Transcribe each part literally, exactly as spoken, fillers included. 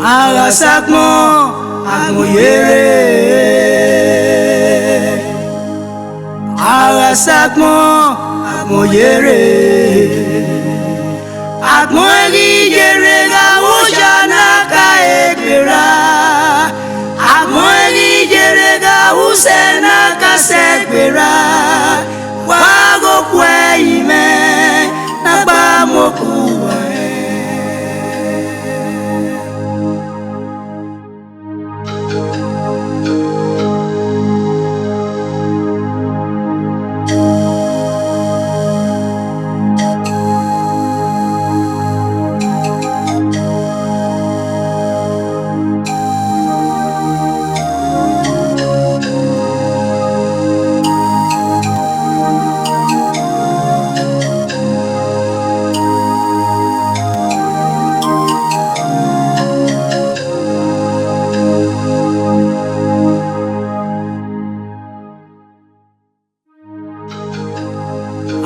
A gha sa agbọn, agbọn ye rre. A gha sa agbọn, agbọn ye rre. Agbọn ghi ye rre gha vbe oya na ka egbe ra. Agbọn ghi ye rre gha vbe usẹ na ka sẹ egbe ra. Wa ghe okhuo ẹre imẹ na gba mu okhuo uwa rẹn.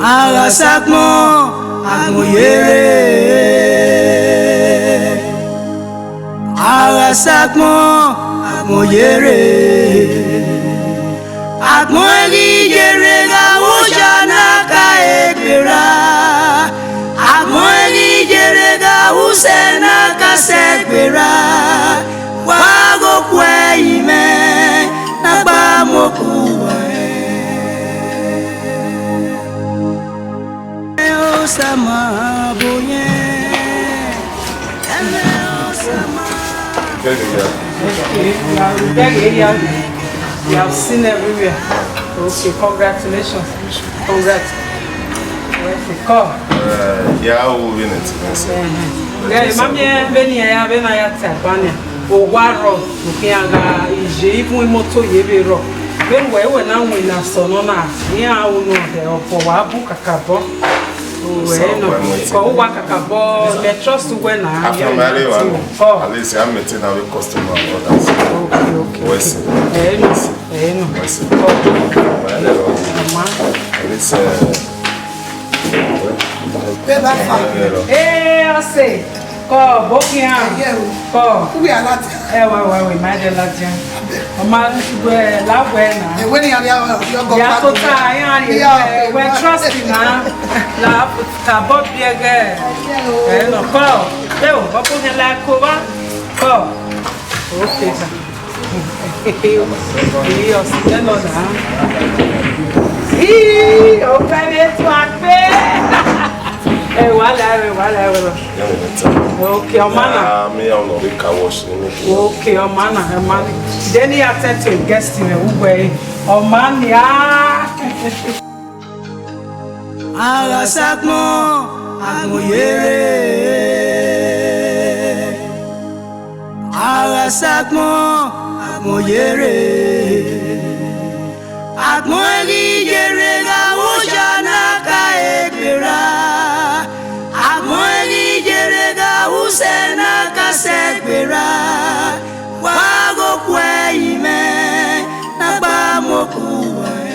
A gha sa agbọn, agbọn ye rre. A gha sa agbọn, agbọn ye rre. Agbọn ghi ye rre gha vbe oya na ka egbe ra. Agbọn ghi ye rre gha vbe usẹ na ka sẹ egbe ra. Wa ghe okhuo ẹre imẹ na gba mu okhuo uwa rẹn. Osama bo yẹn. Ẹmwẹ Osama. Okay, we have, we have, we have seen everywhere. Okay, congratulations. Congrats. Welcome. Come. Eh, ya wo vbene ti mẹ sẹ. Eh, ma miẹn vbene iran ya, vbene a ya ta ban nia. Owa rrọọ, ne iran gha ye ivun imoto ye vbe rrọọ. Vbene uwẹ, uwẹ na winna asọn nọ na, iran ru nọ hẹ ọbọ, wa bu kakabọ. Uwẹ nọ, kọ uwa kakabọ, mẹ trust uwẹ na. After my day, one. Kọ. At least I maintain our customer and others. Okay, okay. Wẹ sẹ. Ẹ nọ, ẹ nọ. Wẹ sẹ. Kọ. Wẹ lẹ lọ. Mama. At least, uh, Beba fa. Ẹ, ọse. Kọ, bọkian. Ẹyẹ o. Kọ. Uwe alati. Ẹ wa wa we ma de ladian. Ọ ma wẹ la wẹ na. Ẹwẹ ni a ria yọ gọ. Ya tota, ya ri. Wẹ trust na. La ta bọ biẹgẹ. Ẹ nọ kọ. Ẹ o, bọkian la ko ba. Kọ. Okay, sir. Ii, ọsẹ nọ na. Ii, ọpẹ vbe tu akpe. Ẹ, wàhálà rẹ, wàhálà rẹ. Okay, ọma na. Ah, me, I'm not a car wash. Okay, ọma na, ọma na. Then he attend to guest in a way. Ọma na. A gha sa agbọn, agbọn ye rre. A gha sa agbọn, agbọn ye rre. Agbọn ghi ye rre gha vbe oya na ka egbe ra. Agbọn ghi ye rre gha vbe usẹ na ka sẹ egbe ra. Wa ghe okhuo ẹre imẹ na gba mu okhuo uwa rẹn.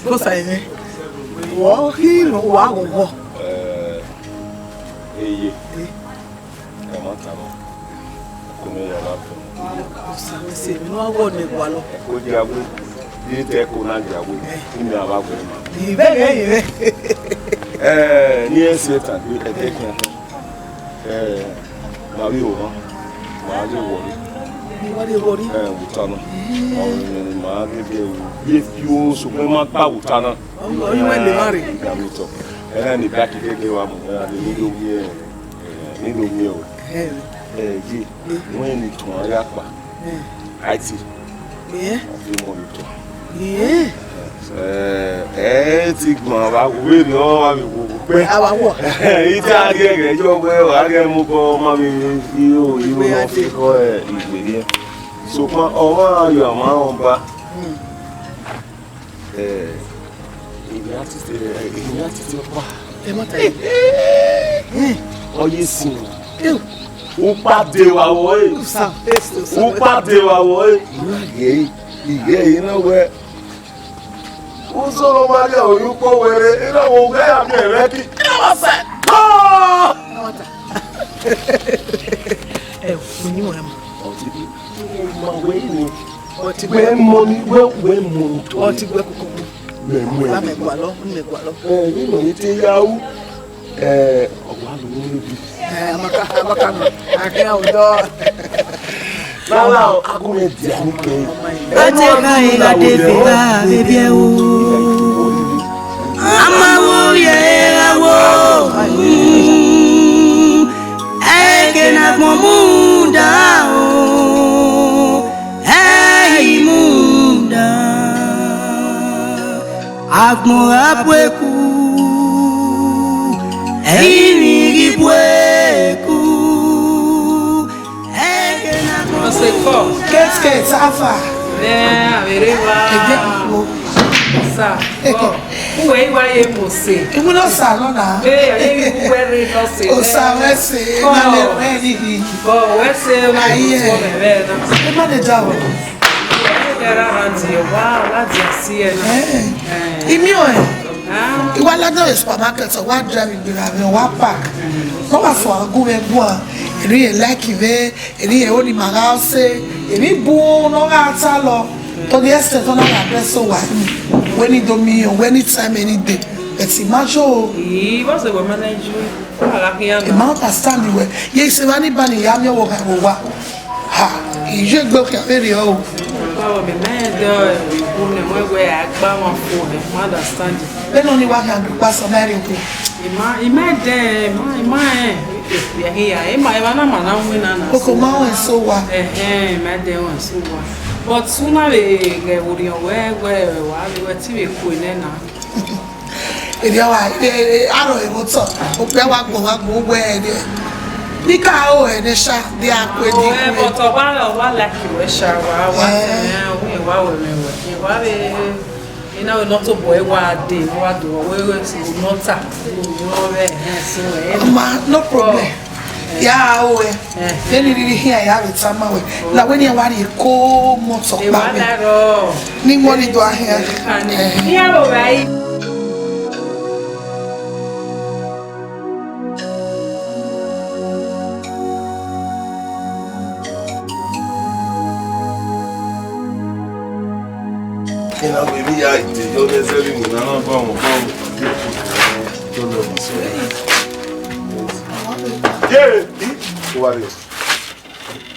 Kosa ẹmwẹ, ọ ghi rhọ wa ghọghọ. Eh, eye, ẹ ma tama, ko ne ya la fẹ. Osa, ẹse emwi ne ọ gha wọ ne gualọ. Ẹko dia we, ye te ẹko na dia we, ime a vba wẹ ma. Ivbe ghẹ ivbe. Eh, ni ẹ si ẹta gbe, ẹdẹ khian. Eh, ma vbe ro, ma vbe wọrri. Wa vbe wọrri? Eh, vbe ota na. Eh. Ma vbe, ma vbe, vbe, vbe fi o, sokpan ma gba vbe ota na. Ọ, ọ, ọ, ọ, le ma rre. Ya mi tọ. Ẹ na ni back gege wa mu, ẹ na ni do wi, eh, ni do wi o. Eh. Eh, ye, wẹ ni tọn ya kpa. Eh. Aiti. Eh. Ọ fi mọ ni tọn. Eh. Eh, ẹ ti gbọn wa, wẹ ni ọ wa mi wo. Wẹ, a wa wọ. Ita gẹgẹ yọ wẹ, wa gẹ mu kọ ma mi iro iro nọ fi kọ igbe ye. Sokpan ọmwa yo ma ọmwa ba. Eh, èmi á tètè, èmi á tètè pa. Ẹ má ta yìí. Ọyẹ sin. Upa de wa wọ ẹ. Upa de wa wọ ẹ. Ìyá yìí, ìyá yìí náà wẹ. Usoro ma gẹ oyu kpo wẹre, ina wo gẹ ya miẹn mwẹ ki. Ina wa sẹ. Ẹ, oyin wẹ ma. Ọtí bí ma wẹ ni. Ọtí wẹ mọ ni, wẹ wẹ mọ ni. Ọtí wẹ koko. Mẹ mọ. Ba mẹ gua lọ, mẹ gua lọ. Ẹ, ni mo ni te ya u. Ẹ, ọwa lo ni bi. Ẹ, amaka, amaka nọ. Akẹ ọdọ. Lala, agunmẹ dia ni kẹ. Ete ka ira de fe ba be biẹ o. Ama wo ye ra wo. Eke na gbọn mu da o. Ẹ i mu da. Agbọn gha bu eku, ẹrinmwi ghi bu eku, ẹghẹ ne agbọn. Ọse kọ. Kate, Kate, how far? Ẹ, avbe rre wa. Ẹgbẹ́ wo? Sa, kọ. Uwẹ i wa ye mose. Iwu nọ sa nọ na. Ẹ, ẹ, uwẹ rre nọ se. Osa wẹ se, kọ. Na le wẹ ni hi. Kọ, wẹ se, ma. Aye. Kọ, mẹ, mẹ, na. Ẹ ma le da wẹ. Ẹ, ra ra di, wa, la di asi ẹ na. Ẹ. Ẹ. Imi o ẹ. Ah. I wa ladian vbe supermarket, ọ wa drive gberra mwẹ, ọ wa park. Ọ wa fua gu mwẹ guan. Eni e like vbe, eni e ho ni ma gha ọse, eni bun ne ọ gha ta lọ. To the extent ọ na gha dress so wa ni. Wẹ ni do mi, wẹ ni time any day. But imagine o. Ii, what's the woman like you? Ọ gha khian na. I ma understand wẹ. Ye se wa ni ba ni ya mi ọvbokhan vbe owa. Ha, iye egbe okhian vberriọ o. Baba, mẹ ma rẹn dẹ ẹvbo ne ẹmwẹ wẹ a gba ọmwa fo, ẹ ma understand. Vbene ọni wa khian do kpa sẹ, ọ ma rhie okhuo. I ma, I ma dẹ, I ma, I ma rẹn, ẹ, ẹ, ẹ, ẹ ma, emwa na ma na winna na. Koko ma rẹn so wa. Ẹhẹn, I ma dẹ rẹn so wa. But una vbe ghẹ vbe orhiọn wẹ, wẹ, wa vbe wẹ ti vbe kue nẹ na. Erriọ wa, e, e, aro ẹvbo otọ, okpia wa gbọn, wa gbọn uwẹ ẹre. Ni ka aro ẹre sha, de a kue, de a kue. But ọ wa, ọ wa like wẹ sha, wa, wa, eh, eh, wa wẹ mwẹ wẹ. Wa vbe, ina wẹ ne ọ tobọ ẹ wa de, wa do, wẹ, wẹ, so, nọ ta, so, wẹ, wẹ, eh, so, eh. Ma, no problem. Ya aro ẹ. Eh. Vbene I rhirhi khian ya vbe tama wẹ. Na wẹ ne iran wa rhie eko mọ otọ kpa mwẹ. Ni wọ ni do a khian. Eh. Iran vbe ovbi a i. Ina wẹ emwi ya dee, yọ ne ẹzẹ vbe iwinna na ba mwẹ, ba mwẹ. Yọ ne ọ so. Ye! Uwari.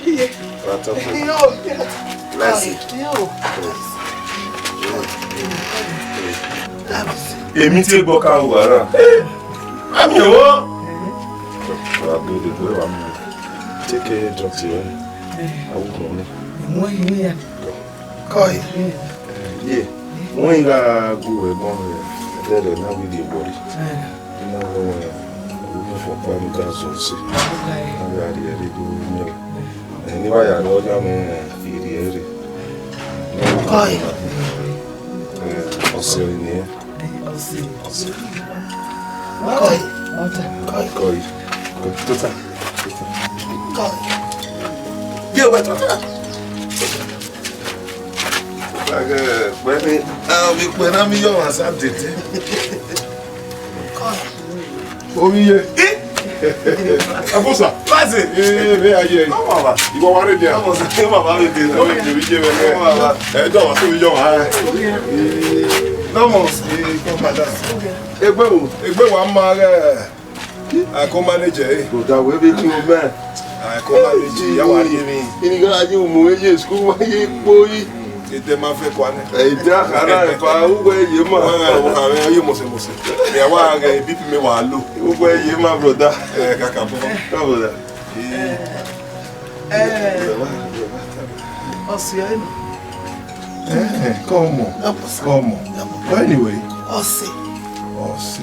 Iye. Ra ta fẹ. Yo. Bless you. Yo. Emwi te gbọ ka ru ara. Ami wo. Wa do de gbe wa mu. Take care of you. Awu mo ni. Mo yi ya. Kọe. Ye, wẹ I gha gu wẹ ẹbọ mwẹ, ẹdẹrẹ na vbe rhie obọ rre. Eh. I na wẹ wẹ, ovbi fọkpa ni ka zọ sẹ. Okay. Na vbe a rhie ẹre do miẹn. Eh, ne I wa ya rre, ọ ya mwẹ irri ẹre. Kọe. Eh, ọse ọre nẹ. Ọse. Ọse. Kọe. Kọe. Kọe. Tota. Tota. Kọe. Ye wẹ tota. Kpẹni, a vbe kpẹ na mi yọ mwa sa dede. Ovbi ye. Afosa. Mazi. Ee, vbe a ye. Ọmọ baba. Ìwọ wa rẹ dia. Ọmọ sẹ, ọmọ baba mi de. Ọmọ ye, ye, ye, ye. Ọmọ baba. Ẹ dọ wa so yọ wa. Nọmọ. Ee, kọ padà. Egbe wo? Egbe wa ma ghẹ. I can manage, eh? Brother, we be clean, man. I can manage, ya wa ye mi. Ini ga aje umu ye school wa ye kpo yi. Ete ma fe kwa ne. Eh, ete akara, pa, ugwe ye ma. Wa ga, wa ga, ye mose, mose. Ya wa ga, B P me wa lo. Ugwe ye ma, brother. Eh, kaka bo. Come, brother. Eh. Eh. Ọse ọre nọ. Eh, come on. Come on. But anyway. Ọse. Ọse.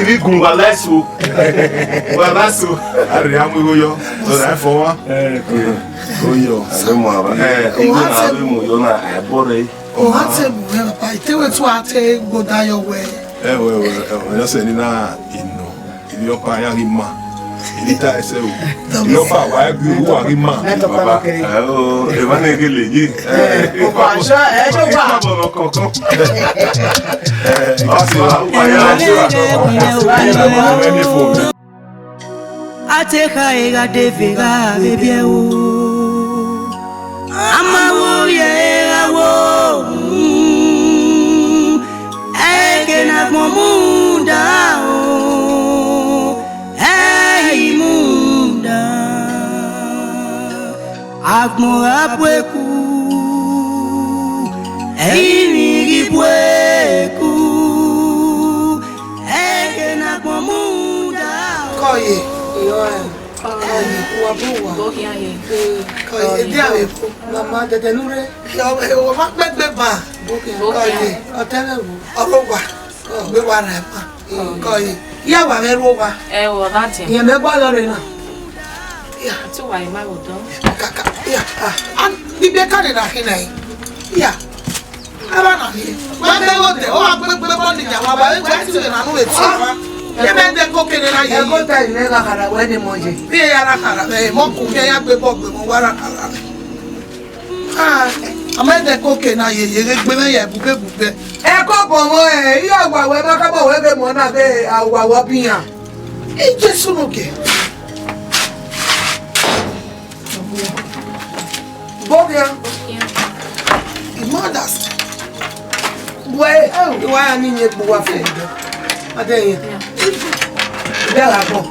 Ibi gun wa la eso. Wa la eso. A rhie a mu igho yọ. Ọ ra fọ wa. Oyọ. Ave mu ava. Eh, igho na ave mu yọ na, a bọ rre. O ha te mu wẹ, papa, ite wẹ tu a te gboda yọ wẹ. Ẹwẹ, ẹwẹ, ẹwẹ, yọ sẹ ni na ino. Ivbi ọkpa ya ghi ma. Ivbi ta ẹsẹ o. Ivbi ọkpa wa ghi, wa ghi ma. Baba, eh, o, eva ne gele yi. Eh, ọkpa, ẹ jọ wa. Ọkpa bọ kọkọ. Eh, ọkpa ya ghi wa. A te kha e gha de ve gha vbe biẹ o. A ma wo ye e gha wo. Mm, ẹke ne agbọn mu da o. Ẹ i mu da. Agbọn gha bu eku, ẹrinmwi ghi bu eku, ẹghẹ ne agbọn mu da. Kọye, kọye, uwa bu uwa. Kọye, edi avbe fo, mama, dẹdẹ ne u rre. Ọ ma kpẹgbe ba. Kọye, ọtẹn mwẹ wo, ọ rre owa, ọ gbe wa rhan ẹmwa. Kọye, ya wa mwẹ rre owa. Ẹ, ọ gha dian. Iyẹn mẹ gua lọre na. Ya. Te uwa ma vbe odọ. Kaka, ya, ah, ah, ibe ka ni na khin na, ya. Aba na ni. Wa gbe wo de, o wa gbe gbe bọ ni ya, wa ba we gbe ti na nu we ti wa. Ye mẹ de ko kene na ye. Ẹ ko ta ilẹ gha khara wẹ ni mọ ye. Bi ya ra khara, ẹ, mọ ku, bi ya gbe bọ gbe mọ wa ra khara. Ah, a ma de ko kene na ye, ye gbe mẹ ya bube bube. Ẹ ko bọ mọ, ẹ, iya wa wẹ ma ka bọ wẹ ghe mọ na ghe, a wa wọ bian. Ẹ Jesu no ke. Bogia. I ma understand. Wẹ, ẹ, wa ya ni ye gbe wa fẹ. Ade ye. Bẹ gha gbọn.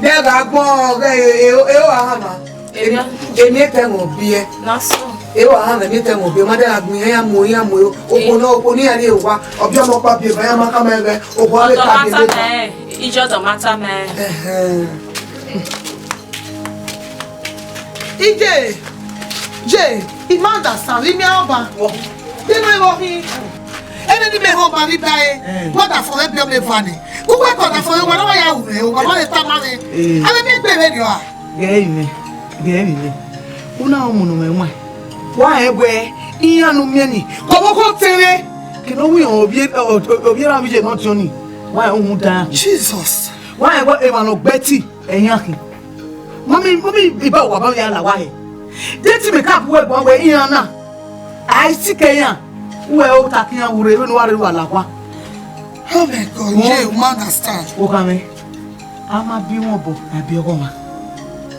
Bẹ gha gbọn, ẹ, ẹ, ẹ, o wa ha ma. Emi, emi etẹ mwẹ obiẹ. Na so. E wa ha mwẹ, emi etẹ mwẹ obiẹ, ma de gha gbẹn iran ya mu, iran mu, okhuo nọ, okhuo ne iran rhie owa, ọbiọmọ ọkpa biẹ eva, iran ma khama ẹghẹ, okhuo a vbe ka biẹ eva. Ijọ dọ ma ta mẹ. Ẹhẹn. Ije, je, I ma understand, vbe imian ọba. De ma vbe ọ khin. Ẹmwẹ ne imẹ họn ọba vbe iba ẹre, wa da fo mwẹ biẹ ọmọ eva nẹ. Uwẹ ke ọ da fo mwẹ, wa na wa ya ru mwẹ, wa ma vbe tama mwẹ. A vbe miẹn egbe vberriọ a? Ghẹ vbe imẹ, ghẹ vbe imẹ. U na mu ne u mwẹ wan. Wa rẹn wẹẹ, iran ne u miẹn ni, ke ọvbokhan tẹn mwẹ, kene ọ wu iran ovbi, ovbi erha vbe iye ne ọ diọn ni. Wa rẹn uhunmwu dan. Jesus. Wa rẹn wẹẹ, emwa ne ọ gbe ẹti, ẹ i yan khin. Mọmi, mọmi, iba uwa ba ya la uwa hẹ. De te imẹ ka bu ẹre guan wẹẹ iran na, a i sikẹ iran, wẹẹ ọ ta ke iran vbe urhe, vbene uwa rre uwa la owa. Oh my God, yeah, u ma understand. Okha mwẹ, a ma bi wọn obọ, a bi ọghọ mwa.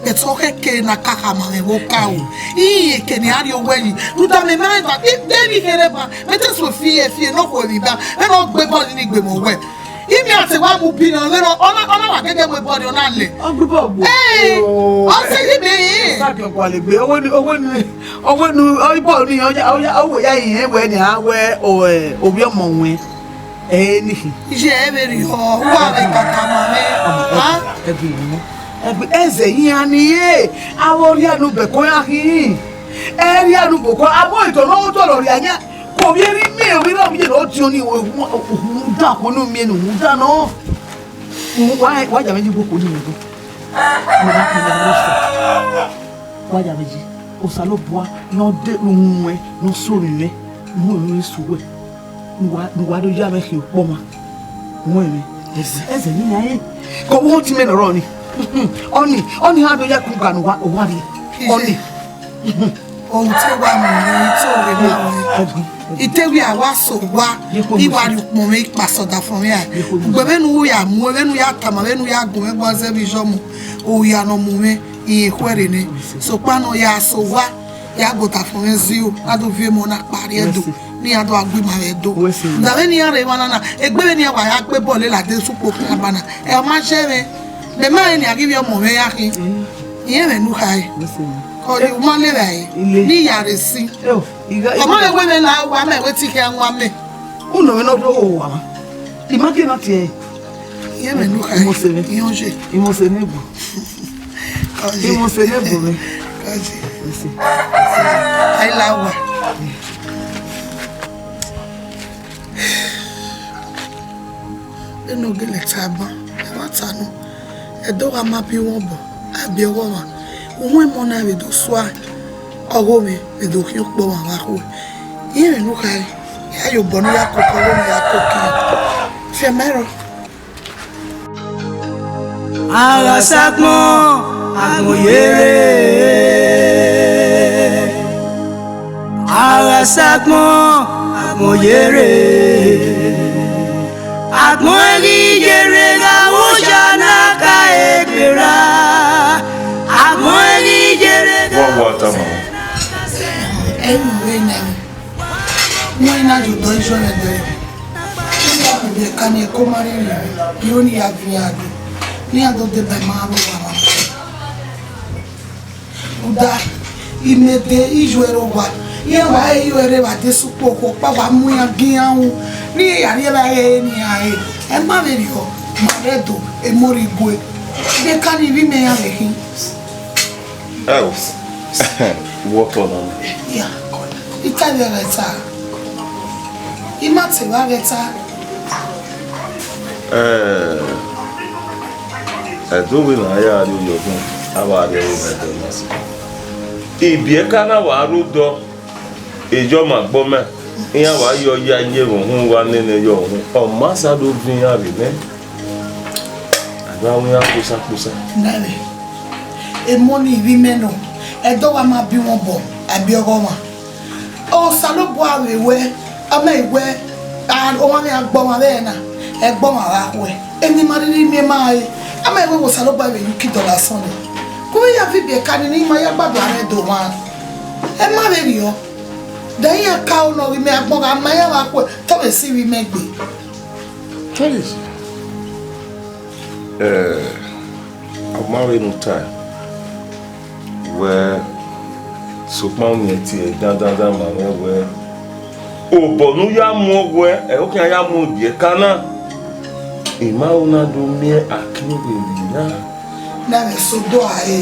Ẹtọ khẹke na ka khama mwẹ vbe oka o. Iye kene a rrie owẹ yi. Rhunmwuda mẹ ma eva, de vbe kherhe ba, mẹ te so fi e, fi e ne okhuo emwi ba. Vbene ọ gbe bọl ni gbe mẹ owẹ. Imi a te wa mu bi nọ, vbene ọ na, ọ na wa gẹgẹ mu bọl ni, ọ na lẹ. Ọ gbe bọl gbe. Ee, ọ sẹ yi mi. Sa biẹ ọgualegbe, owẹ ni, owẹ ni, owẹ ni, ọ bọl ni, ọ ya, ọ ya, ọ wẹ ya yi wẹ ni a wẹ, o, ẹ, ovbi ọmọ wẹ. Ẹ ni khin. Iye ẹ vbe rriọ, uwa vbe kaka ma mwẹ. Ha? Ẹgbẹ, ẹgbẹ, ẹzẹ iran ni re, avbe ọ rhia ne ubẹko iran khin. Ẹ rhie anu boko, abo eto ne ọ tọrọ rhie ayan, ko vbe rhie miẹn, ovbi rẹ ovbi ye ne ọ diọn ni, ohun da ko ne u miẹn ne uhunmwu da nọ. Wa, wa ya mwẹ yi boko ni mwẹ bọ. Wa ya mwẹ yi. Osanobua ne ọ de ne uhunmwu mwẹ, ne ọ so mwẹ mwẹ, uhunmwu mwẹ su wẹ. Ne uwa, ne uwa do ya mwẹ khian ukpọmwa. Uhunmwu mwẹ. Ẹzẹ ne iran re. Ko wo ti mẹ nọrọ ni. Ọni, ọni ha do ya ku ga ne uwa, uwa rrie. Ọni. Ohun te wa mu, ohun te o rre ma wẹ. I te wia wa so owa, I wa rhie ukpọn mwẹ, I kpasẹ ọdafẹn mwẹ ra. Ugbẹn vbene u ya mu, vbene u ya tama, vbene u ya gun mwẹ gba zẹ vbe izọmọ, oya ne ọ mu mwẹ, I khuẹrhẹ nẹ. Sokpan ne ọ ya so owa, ya gu ọdafẹn mwẹ zẹ o, na do viọ emọ na kpa rrie Ẹdo, ne iran do gha gu ima vbe Ẹdo. Da vbene iran rre emwa na na, egbe vbene iran wa ya gbe bọọlu ladian sẹ ukpo khian ba na, ẹ, ọ ma zẹ mwẹ. Mẹ ma rẹn ne a ghi vbiẹ ọmọ mwẹ ya khin. Irẹn mwẹ ne u khare. Ọ ye u ma le vbe ẹre. Ne I ya rre sin. Ọ ma rẹn wẹ mwẹ la owa mẹ wẹ te I khian wan mẹ. Unu mwẹ ne ọ do ho owa ma. I ma gie na tie. Irẹn mwẹ ne u khare. I mose mwẹ. Irẹn oje. I mose ne bu. Ọ ye. I mose ne bu mwẹ. Ọ ye. Ese. Ai la owa. Vbene ọ gele ta ban, ẹmwata nọ, Ẹdo gha ma biẹ uhunmwu obọ, a biẹ ọghọmwa, uhunmwu emọ na vbe do sua ọghe mwẹ vbe do khian ukpọmwa vbe akhuẹ. Irẹn mwẹ ne u khare, ya ye obọ ne u ya koko ọghe mwẹ ya koko iran. Fiẹmẹ rrọọ. A gha sa agbọn, agbọn yere. A gha sa agbọn, agbọn yere. Agbọn ghi yere gha vbe oya na ka egbe ra. Agbọn ghi yere gha. Wa wa tama. Ẹi mwẹ vbe nẹ. Wẹ na ye odọ iye mwẹ dẹ. Iran kugbe ka ni ẹko ma rhie rhie, iro ne iran viọ iran dee, ne iran do deba ima vbe owa mwa. Rhunmwuda, imẹ de iye ẹre owa, iran wa re iye ẹre vbe adesẹ ukpo okhuo ọkpa wa mu iran gie iran ru, ne iran ya rhie evbare ẹre ne iran re, ẹ ma vberriọ, ma rre Ẹdo, emọ rre igue, de ka ni ivbi imẹ iran vbe khin. Ẹo, wẹ ọtọ nọ. Ya, I ta vbe ẹghẹ ta. I ma te vbe ẹghẹ ta. Ẹ, Ẹdo vbe ne a ya rrie oyọghọn, a wa rrie ẹvbo mẹ dọ na si. Ibiẹka na wa rre odọ, eyo ma gbọ mẹ, iran wa yọ ya ye vbe uhunmwu wa nene yọ uhunmwu, ọ ma sa do viọ iran vbe nẹ. A gha ru iran kposa kposa. Nẹrẹ, emọ ni ivbi imẹ nọ, Ẹdo wa ma biẹ uhunmwu obọ, a biẹ ọghọmwa. Osanobua vbe wẹ, a ma wẹ, a, ọmwa mwẹ a gbe ọmwa vbe ẹre na, ẹ gbe ọmwa vbe akhuẹ. Eni ma rhirhi miẹn ma re, a ma wẹ vbe Osanobua vbe ye uki dọlọ asọn nẹ. Ku vbe ya viọ ibiẹka ni, ne ima ya gbadua mwẹ do mwa. Ẹ ma vberriọ. Da iran ka ro nọ ghe imẹ agbọn gha ma iran vbe akhuẹ, te ọ vbe si ivbi imẹ gbe. Felix, eh, ọ ma vbe ne u tae, wẹ, sokpan u miẹn tie dandandan ma mwẹ wẹ, obọ ne u ya muẹn wẹ, ẹre u khian ya mu ibiẹka na, I ma ho na do miẹn akiorhọ emwi na. Na mwẹ sẹ odọ a re,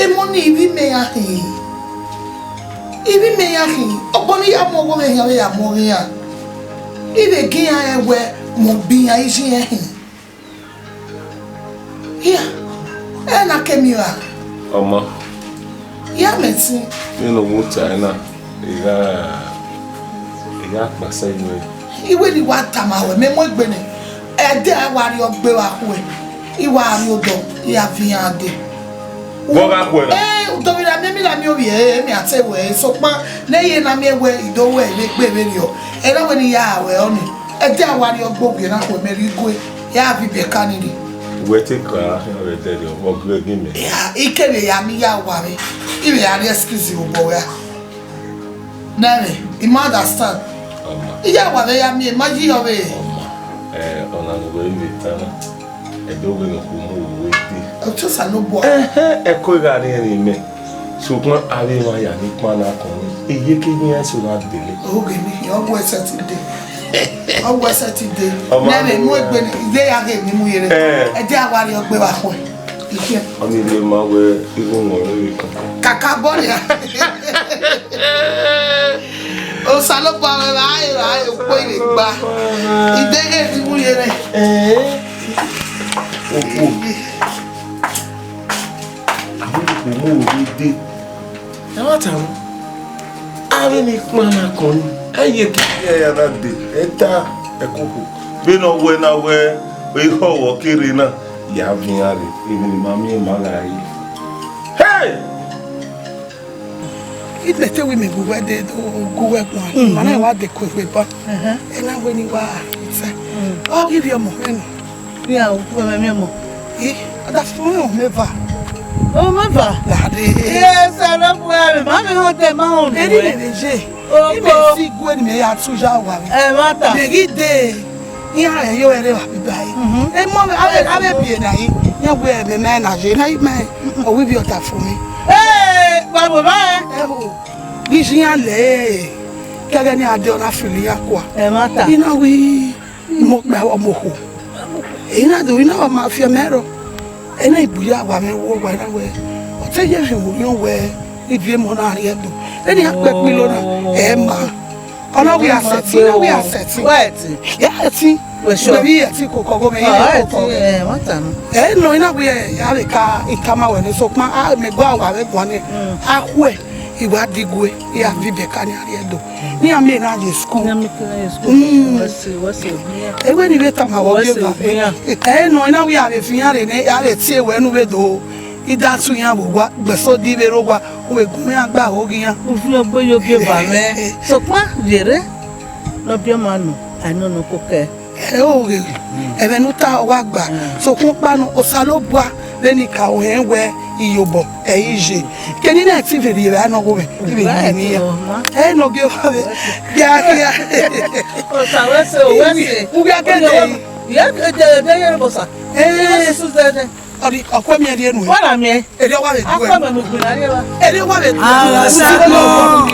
emọ ni ivbi imẹ ya khin, ivbi imẹ ya khin, obọ ne I ya mu ọghọ mwẹ khian vbe ya mu ọghe iran, I vbe gie iran rẹn wẹ mẹ ọ biẹ iran iye ẹre khin. Hia, ẹ na ke miẹn ra? Ọ ma. Ya mẹ ẹtin. Vbene ọ wo tae na, I gha, I gha kpasa iwẹ. Iwẹ ne I wa tama ruẹ, mẹ mu egbe nẹ, ẹdẹ a wa rrie ọgbe vbe akhuẹ, I wa rrie odọ, I ya viọ iran dee. Vbe ọ gha khuẹ na? Ẹ, udọmwẹ ra miẹn, mẹ ra miẹn ovbi ẹre, mẹ a te wẹ ẹre, sokpan ne I ye na miẹn wẹ I do wẹ vbe egbe vberriọ, ẹre wẹ ne I ya wẹ ọnii. Ẹdẹ a wa rrie ọgbe ovbi ẹre na khuẹ, mẹ rhie igue, ya viọ ibiẹka ni rre. Wẹ te ka khian vbe ẹdẹrriọ, ọ gie ghi mẹ. Ya, I kevbe ya miẹn ya wa mwẹ, I vbe ya rrie excuse vbe obọ wẹ ra. Nẹ mwẹ, I ma understand. Ọ ma. I ya wa vbe ya miẹn, ma yi ọvbehe. Ọ ma. Eh, ọna ne uwẹ i vbe ta na. Ẹdẹ ovbe ne okhuo mu uwẹ dee. Ọ te Osanobua. Ẹhẹn, ẹko gha rhiẹnrhiẹn mẹ. Sokpan avbe emwa ya ni kpan na kọn mwẹ. Iyeke iran eso na dele. Oge ni, ọ wẹ sẹtin dee. Ọ wẹ sẹtin dee. Ọ ma. Nẹ mwẹ mu egbe ni, ide ya ghe emwi mu yere. Eh. Ẹdẹ a wa rrie ọgbe vbe akhuẹ. Ọni rhie ma wẹ igho wọn rre kan. Kaka bọ nia. Osanobua mwẹ vbe a re, vbe a re ukpo ivbe gba. Ideghe ni mu ye rẹ. Eh. Okpo. Ahun okpo mu ro de. Ẹ ma ta mu. Avbe ni kpama kọn ni, ẹ ye ke ya na de, ẹ ta ẹkoko. Vbene ọ wẹ na wẹ ehọ vbe ọ kere na, ya vian rre, emwi ne ima miẹn ma gha re. Hey! Imẹ te wẹ imẹ gu wẹ de do gu wẹ guan, ma na wa de ku egbe ban. Ena wẹ ni wa itse. Ọ ghi vbiẹ ọmọ mwẹ nọ. Iran u, wẹ mẹ miẹn ọmọ. I, ọdafẹn ọmọ mẹ va. Ọmọ mẹ va? Lade. Yes, I love where my mẹ hàn tẹ ma hàn. Eni nẹ vbe je. Imẹ si gue ni mẹ ya tu ya wa. Ẹ ma ta. Mẹ ghi de. Iran rẹ yo ẹre wa biba yi. Mhm. Emọ avbe avbe bie na yi. Yan wẹ mẹ mẹ na je na yi mẹ. Ọ wi bi ọdafẹn mi. Ee, wa bo ba ẹ. Ẹ ho. Ghi ji iran lẹ. Kẹgẹ ni a de ọna fili ya kua. Ẹ ma ta. Ina wi. Mo gba ọmọ okhuo. Ena do, ena wa ma fiọ mẹ rọ. Ena ibu ya wa mwẹ wo wa na wẹ. Ọ te ye vbe wo yọn wẹ, ivie mọ na rhie do. Eni a kpẹ kpilo na, ẹ ma. Ọna wi asẹtin, na wi asẹtin. Wẹ ẹtin. Ya ẹtin. Wẹ sure. Wẹ bi ẹtin koko, go mẹ ye koko. Ẹ, wọ́n ta nù. Ẹ nọ, ena wi ẹ, ya vbe ka, ikama wẹ ne sokpan, a, mẹ gua wa vbe guan nẹ. Mm. A khuẹ, I wa digue, I ya viọ ibẹka ni a rhie do. Ne iran miẹn na ye school. Ne iran miẹn na ye school. Mm. Wẹ se, wẹ se owian. Ewẹ ni vbe tama wẹ, wẹ se owian. Ẹ nọ, ena wi a vbe fi iran rre nẹ, a vbe tie wẹ nu vbe do. I da tu iran vbe owa, gbẹso di vbe rre owa, u vbe gun iran gba ho ghe iran. U fi ogbe yo gie ba mwẹ. Sokpan, yerre, ne ọ biẹ ọma nọ, a i nọ nọ koko ẹe. Ẹ o ghe, ẹmwẹ ne u ta ọ wa gba. Sokpan ọkpa nọ, Osanobua vbene I ka ruẹn wẹ iyobọ, ẹ i ye. Keni na ẹtin vbe rhie vbe a nọ gho mwẹ, I vbe rhie ne iran. Ẹ nọ gie owa vbe, gia, gia. Osa wẹ se, wẹ se. U gha ke de. Ye de, de ye bosa. Eh. Wẹ se su de de. Ọdi, ọ kue miẹn rhie nuẹn. Wẹ na miẹn. Erriọ wa vbe du ẹ. Akpọ mẹ mu gbin na rhie wa. Erriọ wa vbe du ẹ. Aghasa agbọn,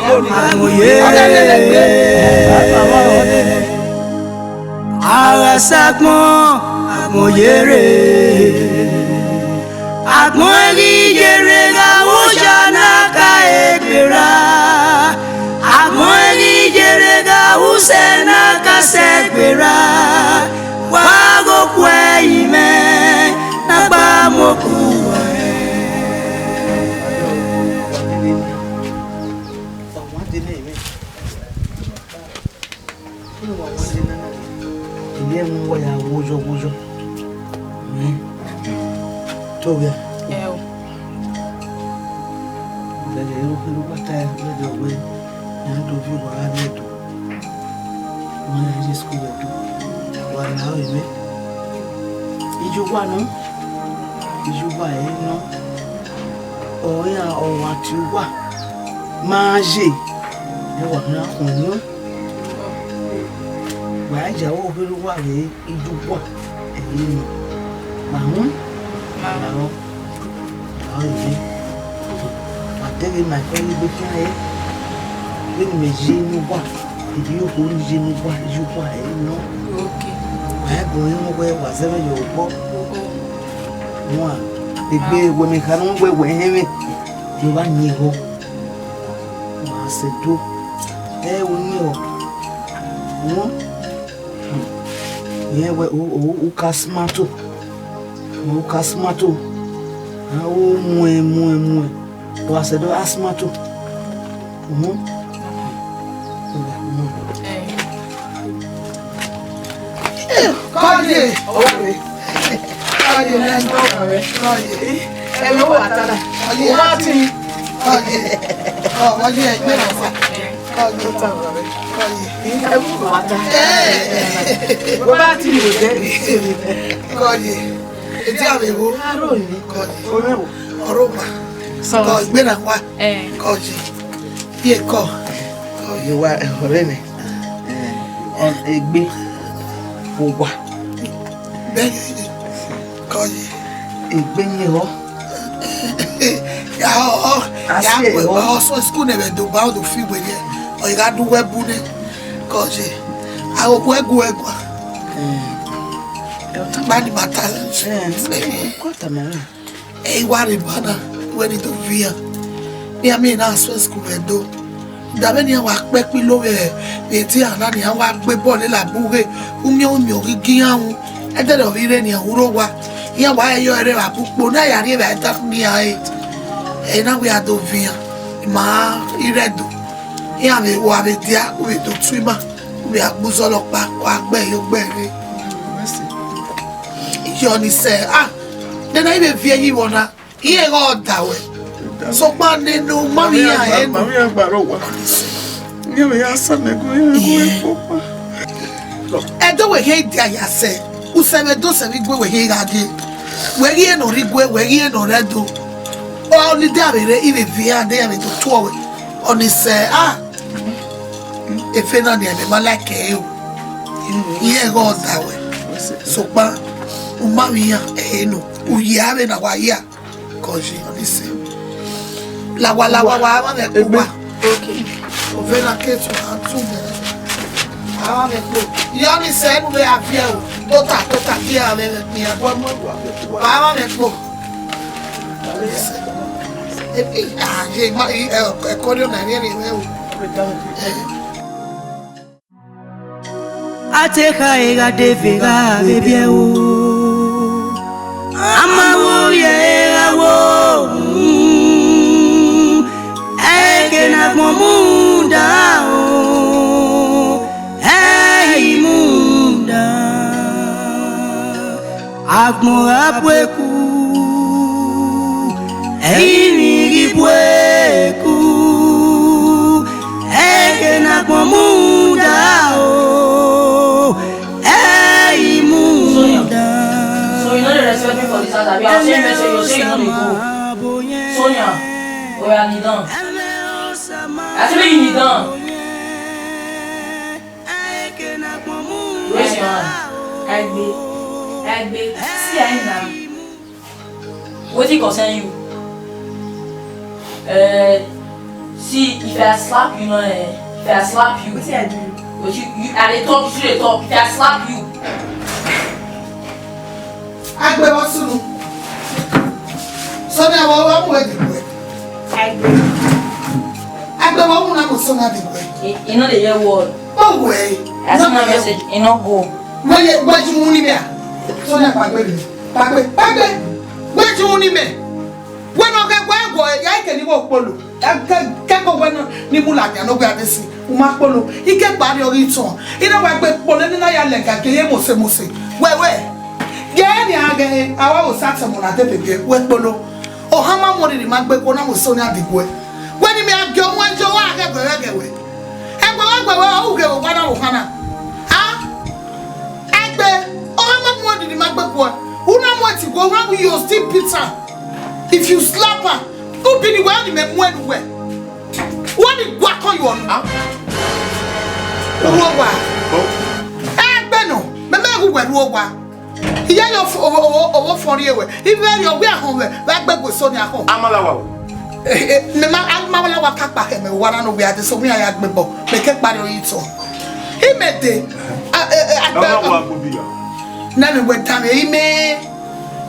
agbọn ye rre. Aghasa agbọn, agbọn ye rre. Agbọn ghi ye rre gha vbe oya na ka egbe ra. Agbọn ghi ye rre gha vbe usẹ na ka sẹ egbe ra. Wa ghe okhuo ẹre imẹ na gba mu okhuo ẹre. Wa wan de nẹ imẹ. Wa wan de nẹ imẹ. Imẹ mu wa ya woyọ woyọ. Imẹ. Tobia. Ẹ o. Vbe ẹghẹ ne u kherhe uwa ta ẹre, wẹ dọ wẹ, iran do viọ owa gha rrie Ẹdo. Wa ya ye school vbe Ẹdo. Wa la ore mwẹ. Iye uwa nọ, iye uwa ẹre nọ. Ọ iran ọ wa tie uwa ma ye, ẹ wa khian khuẹn nọ. Wa ya aro kherhe uwa vbe iye uwa. Ẹi nọ, ma hu, ma rọ, ma rọ ire. Ma deghẹ ma kọ ye egbe khian re. Vbene imẹ ye ne uwa, ivbi okhuo ni ye ne uwa, ye uwa ẹre nọ. Wa gu ẹre wẹ wa zẹ mwẹ ye obọ. Wan, egbe wẹ mẹ kha ne wẹ wẹ hẹnmwẹ, ne wa yin ehọ. Wa sẹ do. Ẹ, u yin ehọ. Wọn. Irẹn wẹ u, u, u ka smarto. U ka smarto. A o muẹn, muẹn, muẹn. Wa sẹ do a smarto. Mhm. Kọye. Kọye, let's go. Kọye. Ẹ lọ wà tánà. Kọye. Wà á ti. Kọye. Ọ, kọye, ẹ gbé wà fà. Kọye. Ẹ wù wà tánà. Ẹ. Wọ́n bá ti wò jẹ́. Kọye. Ètí àmì wo? Aró ni. Kọye. Ọ̀rọ̀ wò. Ọ̀rọ̀ wà. Sọ. Kọ ìgbéra wa. Ẹ. Kọye. Ye kọ. Kọye wa, ẹ, ọ̀rẹ́ mi. Ẹ, ọ, egbe. Owa. Bẹ́ẹ̀ ni. Kọye. Egbe yẹn họ. Ya, ọ, ọ, a ya, si ẹ họ. Ọ sọ school nẹ vbe do ba, ọ do fi wẹ yẹ. Ọ, I gha du wẹ bu nẹ. Kọye. A, wẹ gu ẹgua. Ẹ. Ẹ, ọ tama. Ba ni ma ta. Ẹ, ọ tama. Ẹ i wa rre eba na, wẹ ne I do viọ iran. Ne iran miẹn na suẹ school vbe Ẹdo. Da vbene iran wa kpẹ kpilo vbe, vbe edinran na, ne iran wa gbe ball la bu ghe, umiọn umiọn ghi gi iran ru. Ẹdẹrẹ ọ vbe rre ne iran ru owa. Iran wa rẹn yọ ẹre vbe abu ukpo na, ya rrie vbe a da ne iran re. Ẹ na wẹ a do viọ iran, ima i rre Ẹdo. Iran vbe, wa vbe dia, u vbe do tu ima, u vbe a gbe uzọla ọkpa, wa gbe ẹre, u gbe ẹre. Yọ ni sẹ, ah, nena I vbe viẹ yi vbọ na, iran ghe ọ da wẹ. Sokpan nene u ma vbe iran hẹ nọ. Mami ya gba rọ wa. Iran vbe ya sa mẹ gun, iran gun ekpo kpa. Ẹdo wẹ khian dia ya sẹ, u sẹ vbe do sẹ vbe igue wẹ khian gha gie. Wẹ ghi rẹn ne ọ rre igue, wẹ ghi rẹn ne ọ rre Ẹdo. Ọ ni dia vbe rre, I vbe viọ iran, de iran vbe do tuẹ wẹ. Ọ ni sẹ, ah. Efe na nian, mẹ ma like ẹre o. Iran ghe ọ da wẹ. Sokpan, u ma vbe iran ẹre nọ. U ye avbe na wa ya. Kọji, ọ ni sẹ. Lawa, lawa, wa mwa mwẹ kpo wa. Okay. Ove na ke tu, a tu mẹ. A mwa mwẹ kpo. Iye ọ ni sẹ, enu vbe a viẹ o. Tota, tota, viẹ avbe vbe kpian. Wa mwa mwẹ kpo. Ebi, ah, ye ma, i, ẹ, ẹkọ rẹ ọna ẹre ẹre o. Ẹ. A te kha e gha de ve gha vbe biẹ o. A ma vbe ovbi ẹre gha wo. Ẹke ne agbọn mu da o. Ẹ i mu da. Agbọn gha bu eku, ẹrinmwi ghi bu eku, ẹghẹ ne agbọn mu da o, ẹ i mu da. So you no dey respect me for this house, abi? I say you say you say you no dey go. Sonia, oya kneel down. I say make you kneel down. Raise your hand. Egbe. Egbe. See, I now. Wetin concern you? Uh, see, if I slap you now, eh, if I slap you, wetin I do you? But you, you, I dey talk, you still dey talk. If I slap you. Agbe, wa sunu. Sonia, wa, wa mu ẹdẹ kue. Agbe. Agbe, wa mu na mu Sonia dẹ kue. He, he no dey hear word. Ọ wẹ. I send a message, he no go. Wẹ ye, wẹ ju mu ni mẹ a? Sonia, kpagbe mi. Kpagbe, kpagbe. Wẹ ju mu ni mẹ. Wẹ nọ kẹ wẹ wọ ya ike ni wọ kpolo. Kẹkọ wẹ nọ ni mu ladian ne ọ wẹ a de si. U ma kpolo. Ike kpa rrie ọghe itọn. I na wa gbe kpolo ne na ya lẹga ke ye mose mose. Wẹ wẹ. Ye ni a ghe, a wa wo sa tẹmọ na de bebe. Wẹ kpolo. Ohan ma mu oriri ma gbe kpo na mu Sonia diguẹ. Wẹ ni mẹ a gie ọmọ ẹjo wa ghẹ gbe ghẹ wẹ. Ẹgbẹwẹ ẹgbẹwẹ, ọ ghẹ owa na ohan na. A? Egbe, ohan ma mu oriri ma gbe kpo. U na mu ẹtin guẹ, u na mu, you still beat am. If you slap am, u bi ni wẹ, ọ ni mẹ mu ẹnu wẹ. Wẹ ni gua kọn yọ ọnu. A? Ru owa. Egbe nọ, mẹ mẹ gu wẹ ru owa. Iye yo fo-, ovo, ovo, ovo fọn rrie wẹ. Ivẹ rrie ọghe ahọn wẹ, vbe a gbe gue eso ni ahọn. Amalawa o. Eh, eh, mẹ ma, amalawa ka kpa khẹ mẹ, wa na no wẹ a de so, wẹ a ya gbe bọ. Mẹ ke kpare oyi tọ. I mẹ de, a, eh, eh, agbe. Amalawa gbe obi ya. Na mẹ wẹ ta mẹ, i mẹ,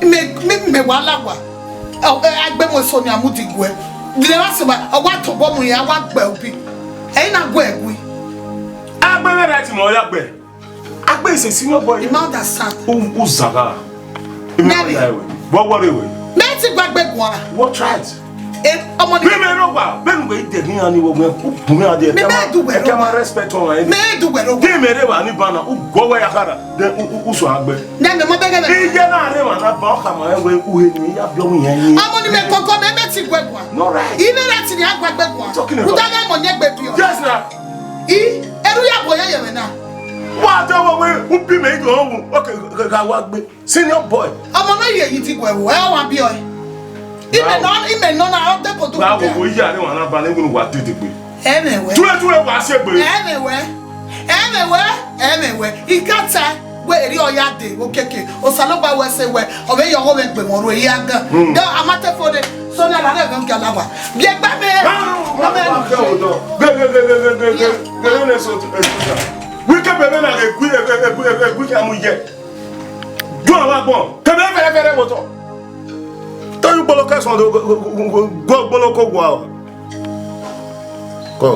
i mẹ, mẹ, mẹ wa la wa. Ọ, eh, a gbe mu eso ni a mu diguẹ. Dile wa sẹ wa, ọ wa tobọ mu ya, wa gbe obi. Ẹ i na gu ẹgui. Agbe vbe right mẹ ọ ya gbe. Agbe is a senior boy. You ma understand? U, u zaga. Nani? What worry we? Mẹ ti gba gbe guan. What right? Eh, ọmọ ni. Bí mi ló wà, bẹ́ẹ̀ ni wọ́n dẹ̀ ní àní wọ́n gbẹ́, ó bùn mí adé. Mi bẹ́ẹ̀ dùn wẹ̀ ló wà. Ẹ kẹ́ máa respect wọn, ẹ. Mẹ dùn wẹ̀ ló wà. Kí mi lè wà ní bana, ó gbọ́ wẹ̀ yàkàrà, then ó, ó, ó sọ àgbẹ̀. Nẹ mi mọ bẹ́ẹ̀ gẹ́gẹ́. Iye náà rẹ̀ wà náà bá ọkà mọ̀ ẹ́ wẹ̀, ó he ní ìyá bí ọmọ yẹn yín. Ọmọ ni mẹ kọ̀ọ̀kan mẹ, mẹ ti gbẹ guan. No right. Ìmẹ rẹ ti ní àgbà gbẹ guan. Talking about. Kúta lẹ́ mọ̀ yẹn gbẹ bí ọ. Yes, na. I, ẹrú yà bọ̀ yẹn yẹn mẹ na. Wà á jẹ́ wọ́n wẹ̀, ó bí mi ìdùn ọ̀hún, okay, ka wá gbé. Senior boy. Ọmọ náà yẹ yìí ti gbẹ wọ, ẹ wá bí ọ. Ìmẹ náà, ìmẹ náà náà, ọ tẹ kò tó kò tẹ. Báwo wo yíyá ni wọn náà bá ní wíwá dídì pé? Ẹ mẹ wẹ. Túwẹ́túwẹ́ wàá ṣègbè. Ẹ mẹ wẹ. Ẹ mẹ wẹ. Ẹ mẹ wẹ. Ìkẹtẹ, wẹ èrè ọya dé, okeke. Òsàlọ́gbà wẹ ṣe wẹ. Ọbẹ̀ yọ ọwọ́ mẹ gbẹ̀mọ̀ ro èyí á gan. Hmm. Dọ́, a máa tẹ fóde. Sọ́ni àlàyé gan kí a láwà. Bí ẹgbẹ́ mi. Báwo wàá fẹ́ òótọ́? Gbẹgbẹgbẹgbẹgbẹgbẹ. Gbẹgbẹ ní èso èso ta. Wíkẹ́ bẹ̀rẹ̀ náà ègún ègún ègún ègún kí a mú jẹ. Dún àwọn agbọ̀n. Kẹ̀mẹ́ fẹ́rẹ́fẹ́rẹ́ wò tọ̀. Te u gboloko ẹsọn do, gu gboloko gua. Kọ,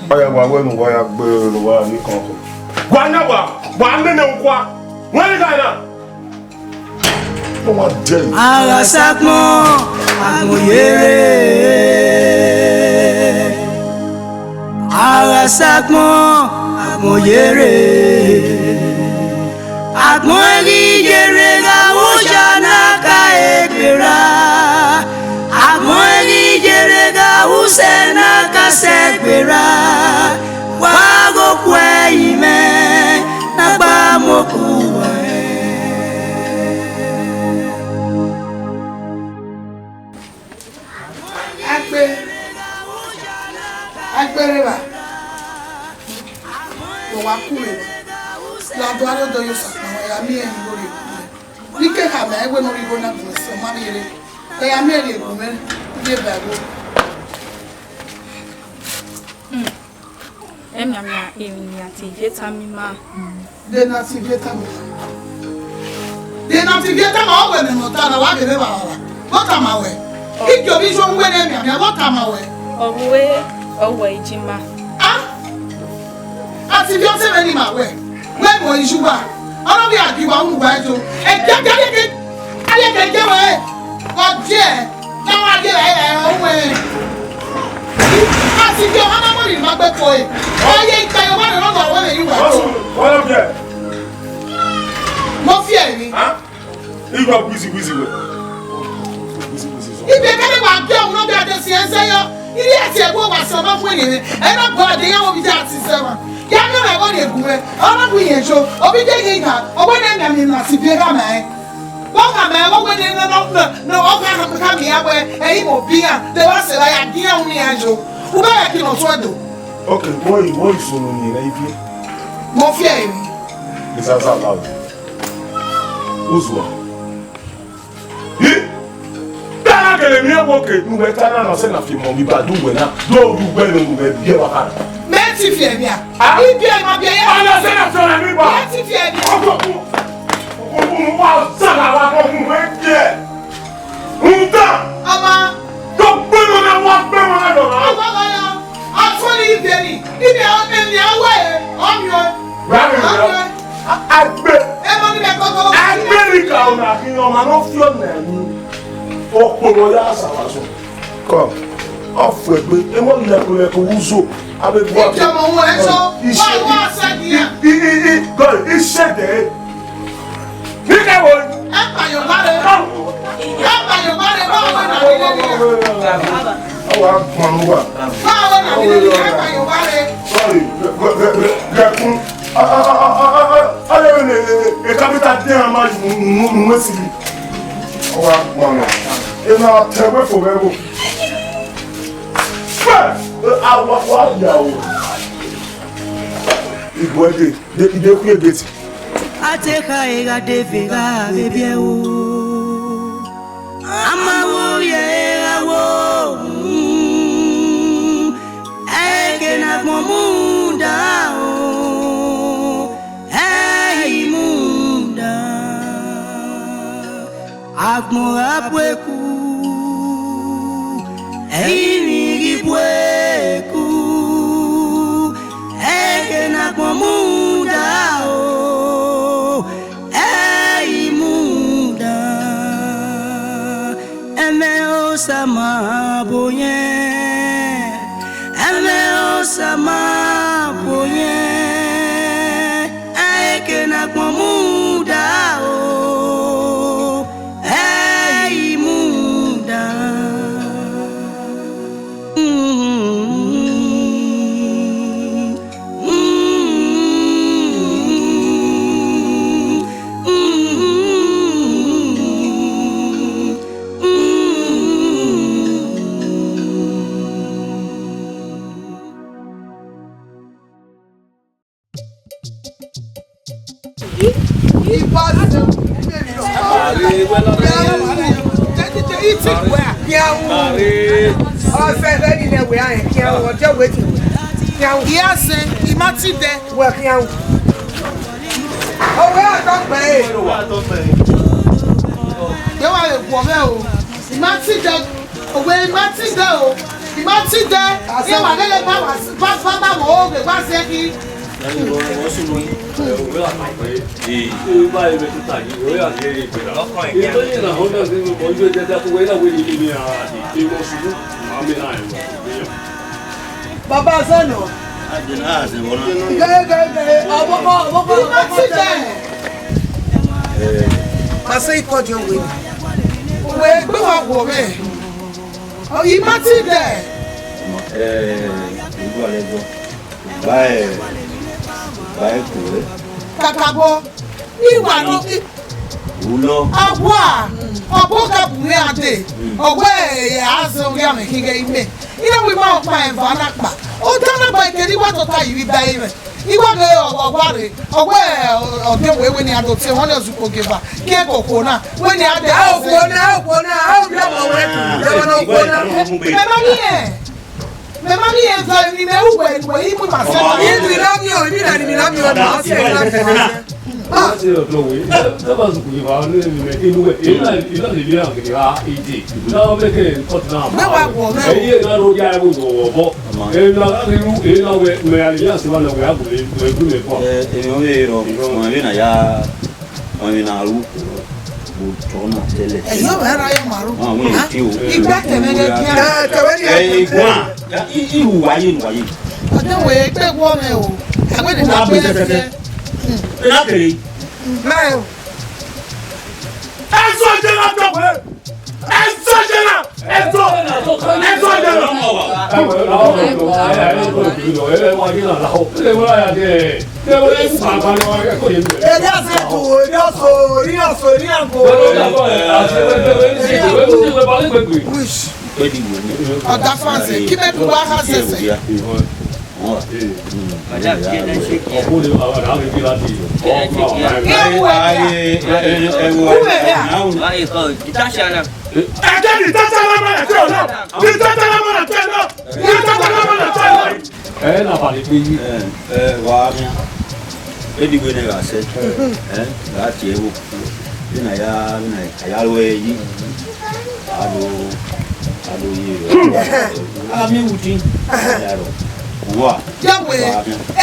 ọ ya wa wẹ ne uwa ya gbe ne uwa ni kọn kọ. Wa na wa, wa nene ukua. Wẹ ni ga na. Ọ wa jẹ. Ara sagbọn, agbọn yere. Ara sagbọn, agbọn yere. Agbọn ẹghi yere gha vbe oya na ka egbe ra. Agbọn ẹghi yere gha vbe usẹ na ka sẹ egbe ra. Wa ghe okhuo ẹrinmwẹ na gba mu okhuo ruẹ. Agbe, agbereva, vbe wa ku mwẹ, la do aro do yo sakpa, wa ya miẹn ẹre igho rhie ku mwẹ. Ni ke khama ẹre wẹ ne ọ rhie igho na gu mwẹ sẹ, ọ ma vbiẹ rre, wa ya miẹn ẹre rhie gu mwẹ, u ye ba ẹvbo. Emianmian, emwi ne a te viẹ tama ima. De ne a te viẹ tama ima? De ne a te viẹ tama, ọ wẹ mẹ ne ọ ta na, wa ghe vbe vba vba. Vbọ tama wẹ? Igie ovbi Ijo wẹ ne emianmian, vbọ tama wẹ? Ọ ru e, ọ wẹ ijima. A? A te viẹ ọtẹn mwẹ ne ima wẹ? Wẹ mu iju uwa, ọ na vbe a gie uwa unu uwa ẹjo. Ẹgiagia, ẹgiagia. Avbe ẹkẹn gie wẹ, ọ diẹ, ne a wa gie ẹre, ẹre ọ wẹ. A si gie ọmwa na mọ ni ma gbe ko e. Ọ ye ikpẹyọ ọmwa ne ọ nọ wẹ vbe ye uwa. Ọsu, wẹ ọ diẹ. Mo fi ẹre ni. Ha? Igba wizi wizi wẹ. Wizi wizi zọ. Ibe kẹdẹ wa gie ọmwa ne ọ bia de si ẹsẹ yọ. Iri ẹsẹ ẹvbo wa sẹ ọmọ fún ẹnìyẹn. Ẹ na gbọ ẹdẹ yẹn wo bi de a ti sẹ wa. Ya mi ọmọ ẹvbo ni egun rẹ. Ọ na bu yẹn jo. Obi de ghi gha. Ọ wẹ ne ẹmẹ mi na si bi gha mẹ. Vbọ gha mẹ, ọ wẹ ne, ne, ne, ne, ọ gha, gha, gha miẹn wẹ, ẹ i mwẹ obi iran, de wa sẹ ra ya gie iran unu iran yo. U bẹghe ẹki ne ọ tuẹ do. Ok, wọ i, wọ i sunu ni rẹ ivie. Mo fi ẹre emwi. Isaza la o. Uzua. Hi! Te a na gele miẹn wẹ oke ne uwẹ ta na, na sẹ na fi emọ vbe ibadu uwẹ na, do ru uwẹ ne uwẹ biẹ wa kha. Mẹ ti fi ẹmwẹ a? Ah? Ibiẹ ma biẹ ya. A na sẹ na fi ọna ni ba. Mẹ ti fi ẹmwẹ a? Ọkọ, ọkọ, ọkọ, wa sẹ na wa kọ mu wẹ biẹ. Nta. Ama. Do gbe mọ na, wa gbe mọ na dọ na. Ama, ama, ama. A tọ ni ibiẹ ni. Ibiẹ, ẹmwẹ a wẹ, ọ miẹn. Wa miẹn. Ọ miẹn. A, a gbe. Ẹ ma ni mẹ kọkọ. A gbe ni ka ọna khin ọmwa ne ọ fi ọna ẹre. Okporo ya saba sọ. Kọ, ọ fuegbe, emọ lẹkolẹko vbe uzo, avbe gua. Ike ọmọ wọn ẹsọ, wa, wa sẹ diẹ. I, i, i, God, isẹdẹ. Nike wo. Ẹ pa Yoruba re. Ẹ pa Yoruba re, báwo na nílé ni? Ọ wa gbọn wa. Báwo na nílé ni? Ẹ pa Yoruba re. Sorry, gẹkun. Ale ne e capital de ama mu mu mu sili. Ọ wa gbọn na. E na tẹ wẹ fo vbe ẹvbo. Fẹ, a wa, wa ya o. Igbo ẹdẹ, de, de ku egbe ti. A te kha e gha de ve gha vbe biẹ o. A ma wo rhie e gha wo. Mm, eke ne agbọn mu da o. Ẹ i mu da. Agbọn gha bu eku, ẹ i rinmwian ghi bu eku, eke ne agbọn mu da o, ẹ i mu da. Ẹmwẹ Osa ma bo yẹn, ẹmwẹ Osa ma bo yẹn, eke ne agbọn mu da o. Ẹ i mu da. Iya sẹ, I ma ti dẹ. Wẹ khian. Ọwẹ atọ pẹ e. Ye wa vbe guọ mwẹ o. Ma ti dẹ, owe ma ti dẹ o, I ma ti dẹ, iran wa lele ba wa ba ba ba wo owe wa zẹ khin. Baba Zeno. Gẹgẹgẹ, ọmọkọ, ọmọkọ, I ma ti dẹ. Ma sẹ ikọ di owe. Owe gbe wa wo mwẹ. I ma ti dẹ. Ẹ, ìlú ààrẹ gbọ́. Ìgbà ẹ̀, ìgbà ẹ̀ kò rẹ́. Kàkà bọ, iwa no, Ulo. Awa, ọbọ ka bu mwẹ ade. Ọwẹ ẹ a zẹ ovbi amẹ khin ghe imẹ. Ina wi ma ọkpa ẹva na kpa. Ota na gba ikeri wa tota yi vbe iba ẹre. Iwa ghe ọwa rre, ọwẹ ọdẹ wẹ wẹ ne a do tie wọn ne ọzuko geva, gie koko na, wẹ ne a dẹ. A okhuo na, a okhuo na, a obi ọmọ wẹ tu, ẹ ma na okhuo na. Mẹ ma ni ẹ, mẹ ma ni ẹ zọ ni mẹ uwẹ uwẹ imu ma sẹ. Ibi na mi o, ibi na ni mi na mi o, ma sẹ na. Mẹ wa wọ mẹ o. Ẹ, emwi ọvbehe rọ, ọmọ emwi na ya, ọmọ emwi na ru, vbe otọ na tẹlẹ. Ẹyọ mwẹ ra ye ma ru. Wọn àwọn èèyàn tí o. Igba tẹmẹ lẹ diẹ. Ẹ, tẹwẹ ni. Ẹ, iguan. Ya, i, i, uwa ye, uwa ye. Ọdẹ wẹ ẹgbẹ wọ mẹ o. Ẹgbẹ ni ma gbẹ tẹtẹtẹ. Ẹ na kere. Mẹ o. Ẹ sọ jẹ na tọ wẹ. Ẹ sọ jẹ na. Ẹ sọ. Ẹ sọ jẹ na. Ẹ na kere. Eri ase tu, eri ọso, eri ọso, eri agbo. Wish. Ọda fansi, kí mẹ tún wá ká sẹsẹ. Ẹ jẹ́ ní tẹ́tẹ́ lọ́mọ rẹ̀ tí ò lọ. Ní tẹ́tẹ́ lọ́mọ rẹ̀ tí ò lọ. Ní tẹ́tẹ́ lọ́mọ rẹ̀ tí ò lọ. Ẹ na ba le pe yi. Ẹ, ẹ, wa mia. Edi wẹ ne gha sẹ. Ẹ, gha tie wo. Ina ya, ina ya ru yi. Ado, ado yi. Ami wuti. Ya ro. Wa. Yawe,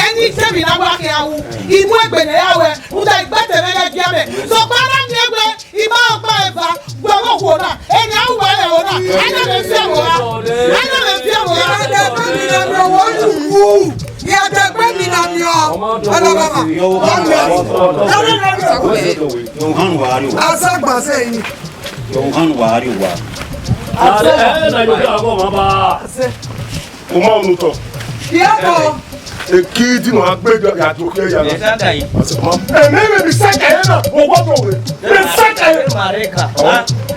ẹni tẹbi na wa ke awu. Imu egbe ne ya wẹ. Uda igbẹtẹ ne ya gia mẹ. Sọkpa na miẹn wẹ. Ima ọkpa eva, wẹ vbe okhuo na, eni a ru uwa rẹ ẹvbo na, a i na vbe fi ẹvbo ra, a i na vbe fi ẹvbo ra. Ẹdẹgbẹmwi na miẹn ọmọ unu wu, ẹdẹgbẹmwi na miẹn ọmọ, ọmọ baba, ọmọ ẹre, ẹre na vbe sa wẹ. Yohan wa ri uwa. Azagba sẹ yi. Yohan wa ri uwa. Ẹ na yo ọmọ baba. Uma unu tọ. Diẹbọ. Ekidi ma gbe ya do ke ya. Exactly. Ema eme bi saka ye na, wo wo do we. Bi saka ye. Mareka.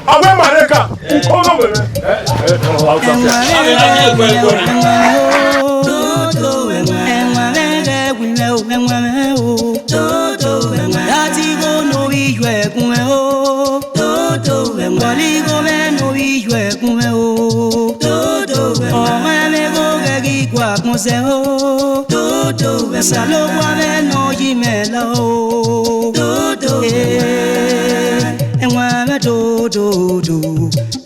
Awe mareka. Ko no we. Toto ẹmwẹ, ẹmwẹ mẹ ghẹ winmwẹ o, ẹmwẹ mẹ o. Toto ẹmwẹ, yati gho ne ovbi iyuẹ gun mwẹ o. Toto ẹmwẹ, ọligho mwẹ ne ovbi iyuẹ gun mwẹ o. Toto ẹmwẹ, ọmọ mwẹ gho ghẹ ghi gua gbọn sẹ o. Toto ẹmwẹ, Osanobua mwẹ ne ọ yi mẹ la o. Toto ẹmwẹ, ẹmwẹ mwẹ toto.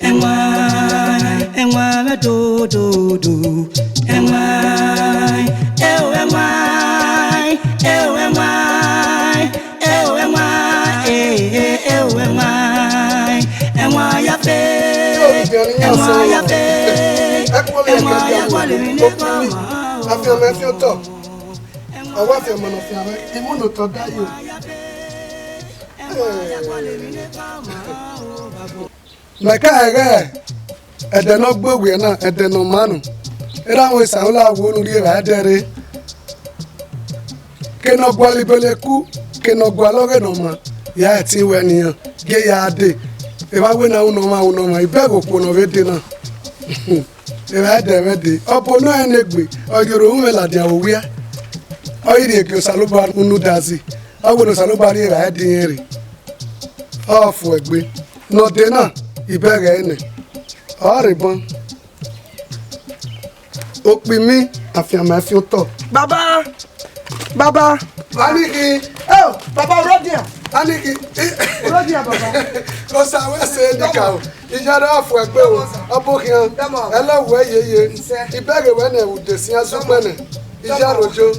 Ẹwaẹn, ẹwaẹn mwẹ dododo. Ẹwaẹn, eo ẹwaẹn, eo ẹwaẹn, eo ẹwaẹn, eh, eh, eo ẹwaẹn. Ẹwaẹn ya fe, ẹwaẹn ya fe, ẹwaẹn ya gualọ emwi ne ọ ma. Afianma ẹfiotọ. Ọ wa fianma ne ọ fianma, I mu ne otọ da yo. Mẹ ka ẹghẹ ẹdẹ ne ọ gbe owiẹ na, ẹdẹ ne ọ maan nọ, erha mwẹ Osanobua wo ne u rri evbare ẹdẹ rre. Ke ne ọ gualọ ibeleku, ke ne ọ gualọ ọghe ne ọ maan, ya ẹtin wẹ ne iran gie ya dee. Evba wẹ ne a wu ne ọmwa, wu ne ọmwa, ibẹghe okhuo ne ọ vbe dee na. Evbare ẹdẹ mwẹ dee, ọ bu nọ rẹn ne egbe, ọ ghi roro mwẹ ladian vbe owia. Ọ ghi rhie gie Osanobua unu dazi, ọ wẹ ne Osanobua rhie evbare ẹdẹ irẹn rre. Ọ fuẹgbe, ne ọ dee na, ibẹghe ẹre nẹ, ọ rre ban. Okpimi, afianma ẹfiotọ. Baba, baba, ani ghi, eo, baba, rhọdia. Aniki. Osa wẹ sẹ nika o. Iyara afu ẹgbe o. Ọbokhian. Ẹlẹ wẹ yeye. Ibẹghe wẹ ne ude sian zugbe nẹ. Iyara ojo.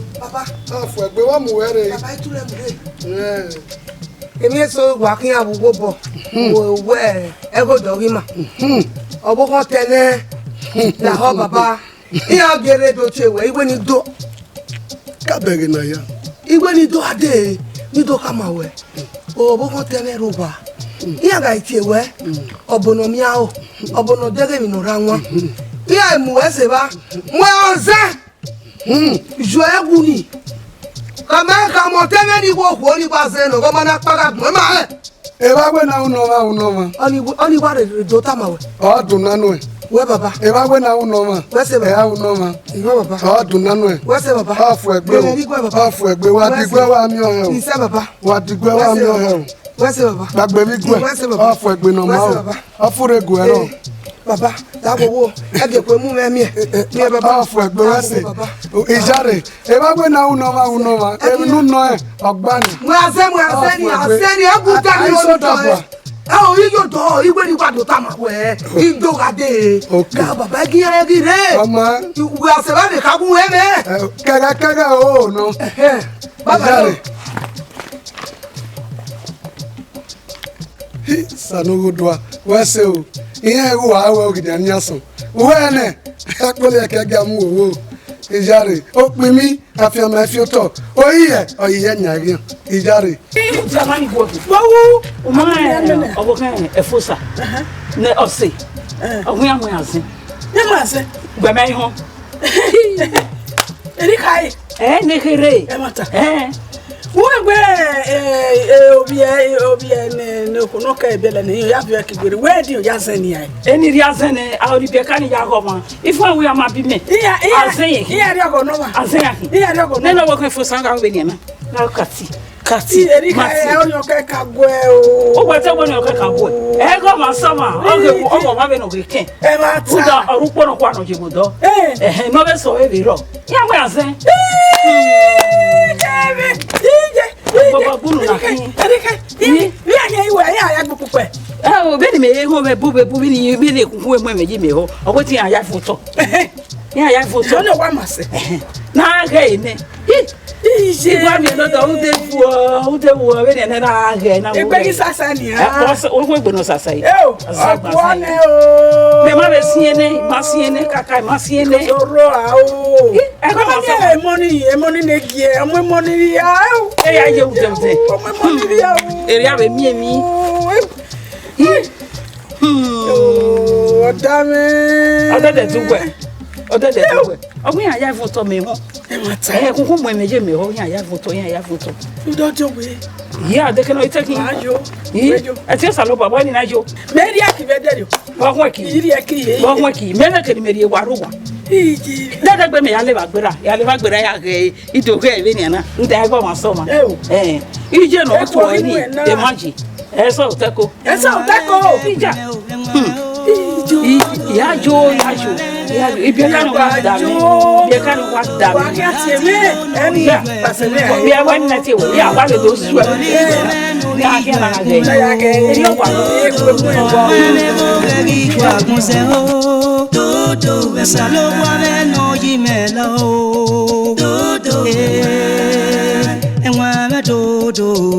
Afu ẹgbe wa mu wẹ rre. Emwi eso wa khian vbe uwu obọ, wẹ ẹghodẹ ọghe ima. Ọvbokhan tẹ nẹ, lahọ baba, iran gere do tie wẹ, iwẹ ni do. Ka bẹghe na ya. Iwẹ ni do a dee, ni do khama wẹ. Ọvbokhan tẹ mwẹ rre owa. Iran gha tie wẹ, ọbo ne ọ miẹn aro, ọbo ne ọ dẹghe emwi ne ọ rre awan. Iran mu wẹ sẹ evba, mu ẹre ọzẹ. Yọ ẹwu ni. Khama, khama ọtẹn mwẹ ni, wo okhuo ni wa zẹ nọ, ọmọ na kpagha gbọn ma rẹn. Evba wẹ na unu ọmwa, unu ọmwa. Ọni, ọni wa rhe do tama wẹ. Ọ dun na nuẹn. Wẹ baba. Evba wẹ na unu ọmwa. Wẹ sẹ baba. Ẹ unu ọmwa. Iwẹ baba. Ọ dun na nuẹn. Wẹ sẹ baba. Ọ fu ẹgbe o. Wẹ ni wẹ baba. Ọ fu ẹgbe, wa digbe wa miẹn ọhẹn o. Isẹ baba. Wa digbe wa miẹn ọhẹn o. Wẹ sẹ baba. Gbagbe vbe igue. Wẹ sẹ baba. Ọ fu ẹgbe ne ọ ma o. Wẹ sẹ baba. Ọ fu rre gu ẹrọ. Eh, baba, da wo wo. Ẹ gẹ kue mu mwẹ miẹn. Miẹn baba. Ọ fu ẹgbe wẹ sẹ. Baba. Ijare. Evba wẹ na unu ọmwa, unu ọmwa. Emwi ne u nọ ẹn, ọ gba nẹ. Mu azẹ, mu azẹ ni, azẹ ni, ẹ gu ta ni. Aiso dọgba. Ẹ o, iyo dọ, iwẹ ni wa do tama wẹ. Ido gha dee. Okay. Ga baba gi ẹ ghi rre. Ọma. Wẹ asẹ vbe ka gu wẹ mẹ. Eh, kẹghẹ kẹghẹ o nọ. Ẹhẹn. Baba. Ijare. Hi, Sanughodua, wẹ sẹ o. Iran ẹghẹ uwa wẹ ogidian ni asan. Uwẹ nẹ, akpọlọ ẹkẹ gia mu wowo. Ijare, okpimi, afianma ifiotọ. Oyi yẹ, oyi yẹ nia ghian. Ijare. Wa wu. Uma, ọvbokhan Efosa. Ẹhẹn. Ne ọse. Ẹhẹn. Ọghuian mu azin. Ye mu azin. Gbẹmẹ ihọn. Eri khai. Ẹ ne kherhe. Ẹ ma ta. Ẹ. Wẹ gbe, eh, eh, ovbi ẹ, ovbi ẹ ne, ne okhuo nọ kẹ ẹbẹlẹ ne ya viọ ẹki gberra. Wẹ di ya zẹn nia. Eni rhia zẹn nẹ, a ori biẹ ka ni ya ghọ ọmwa. Ifuẹn wẹ a ma bi mẹ. Iya, iya. Azẹn ye. Iya rhie ọghọ nọ ma. Azẹn ya. Iya rhie ọghọ nọ. Nene ọvbokhan Efosa gha vbe nian na. Na ka ti. Ka ti. Eri khai, ẹ, ọni ọ kẹ ka guẹ o. Ọ wẹ te wẹ ni ọ kẹ ka guẹ. Ẹ gọ ma sọ ma. Ọ ghe, ọ gọ ma vbe nọ ghe kẹn. Ẹ ma ta. Uda, ọre ukpo nọ kua nọ ye vbe odọ. Eh. Ẹhẹn, ne ọ vbe sẹ ọre vbe rrọọ. Iran wẹ azẹn. Ije, ije, ije. Baba bunu na khin. Ije, ije. Iran ye iwe, iran ya gbe kpukpẹ. Ẹ o, vbene mẹ ye họn vbe bu, vbe bu, vbene, vbene kuku emu ẹmwẹ ye mẹ họ. Ọ wẹ te iran ya fo otọ. Iran ya fo otọ. Ọ nọ wa ma sẹ. Na ghẹ nẹ. Ije. Igua miẹn ne ọ dọ, ude vuọ, ude vuọ, vbene ẹnẹ na ghẹ na. Egbe ghi sasa nia. Ẹ, ọ sẹ, ọ wẹ egbe nọ sasa yi. Ẹ o, ọguọ nẹ o. Mẹ ma vbe siẹn nẹ, ma siẹn nẹ, kaka ma siẹn nẹ. Oro a o. Ẹ, kọ ma sọ. Emọ ni, emọ ni ne gie, ọmọ emọ ni ria o. Ẹ ya ye ude ude. Ọmọ emọ ni ria o. Ere a vbe miẹn emwi. Hmm. Oh, ọdamẹ. Ọdẹdẹ dugbe. Ọdẹdẹ dugbe. Ọghe iran ya vun otọ mẹ họn. Ẹ ma ta. Ẹ, kuku mu ẹmwẹ ye mẹ họn, iran ya vun otọ, iran ya vun otọ. Udo jọ we. Iya, de kẹ nọ ite khin. Ayo. Ẹ ti Osanobua, wẹ ni na yo. Mẹ ria ki vbe dẹrriọ. Wa huẹn ki. Iri ẹ ki ye. Wa huẹn ki. Mẹ ne kene mẹ rhie wa ru wa. Iji. Dẹdẹ gbe mẹ ya leva gberra, ya leva gberra ya ghẹ ido ghẹ vbe nian na. Nda ẹgbẹ ọmwa sọ ma. Ẹ o. Ẹ. Iye nọ tuẹ ni. Ẹ ma ji. Ẹ sẹ otẹko. Esa utako. Ija. Hmm. Ijo. I, ya yo, ya yo, ya yo. Ibiẹka ni wa da mi. Ibiẹka ni wa da mi. Wa kia tie mi. Ẹni ya pase mi. Bi ẹwẹ ni na tie wẹ. Ya wa le do su ẹ. Ya kia na ghe. Na ya ghe. Eri o wa. Egbe mu ẹ wa. Dodo, esa lo wa vbe nọ yi mẹ la o. Dodo, eh, ẹwaẹn mwẹ dododo.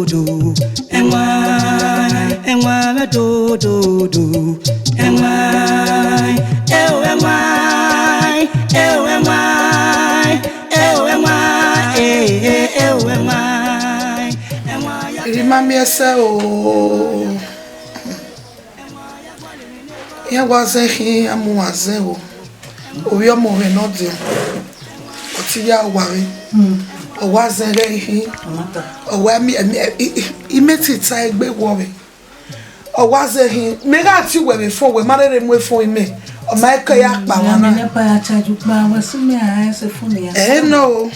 Ẹwaẹn, ẹwaẹn mwẹ dododo. Ẹwaẹn, eo ẹwaẹn, eo ẹwaẹn, eo ẹwaẹn, eh, eh, eo ẹwaẹn. Ẹwaẹn ya. Erha ima miẹn ẹsẹ o. Iran wa zẹ khin, a mu wa zẹ o. Ovbi ọmọ mwẹ ne ọ diọn, ọ te ya owa mwẹ. Ọ wa zẹ ghẹ khin. Ọ wa mi, mi, i, i, imẹ te ta egbe wọ mwẹ. Ọ wa zẹ khin, mẹ gha tie uwẹ vbe fon, wẹ ma rherhe mu efon imẹ. Ọ ma kẹ ya kpa wa na. Mẹ ne pa ya charge ukpa, wẹ sẹ mẹ a ẹse fun ya. Ẹ nọ o.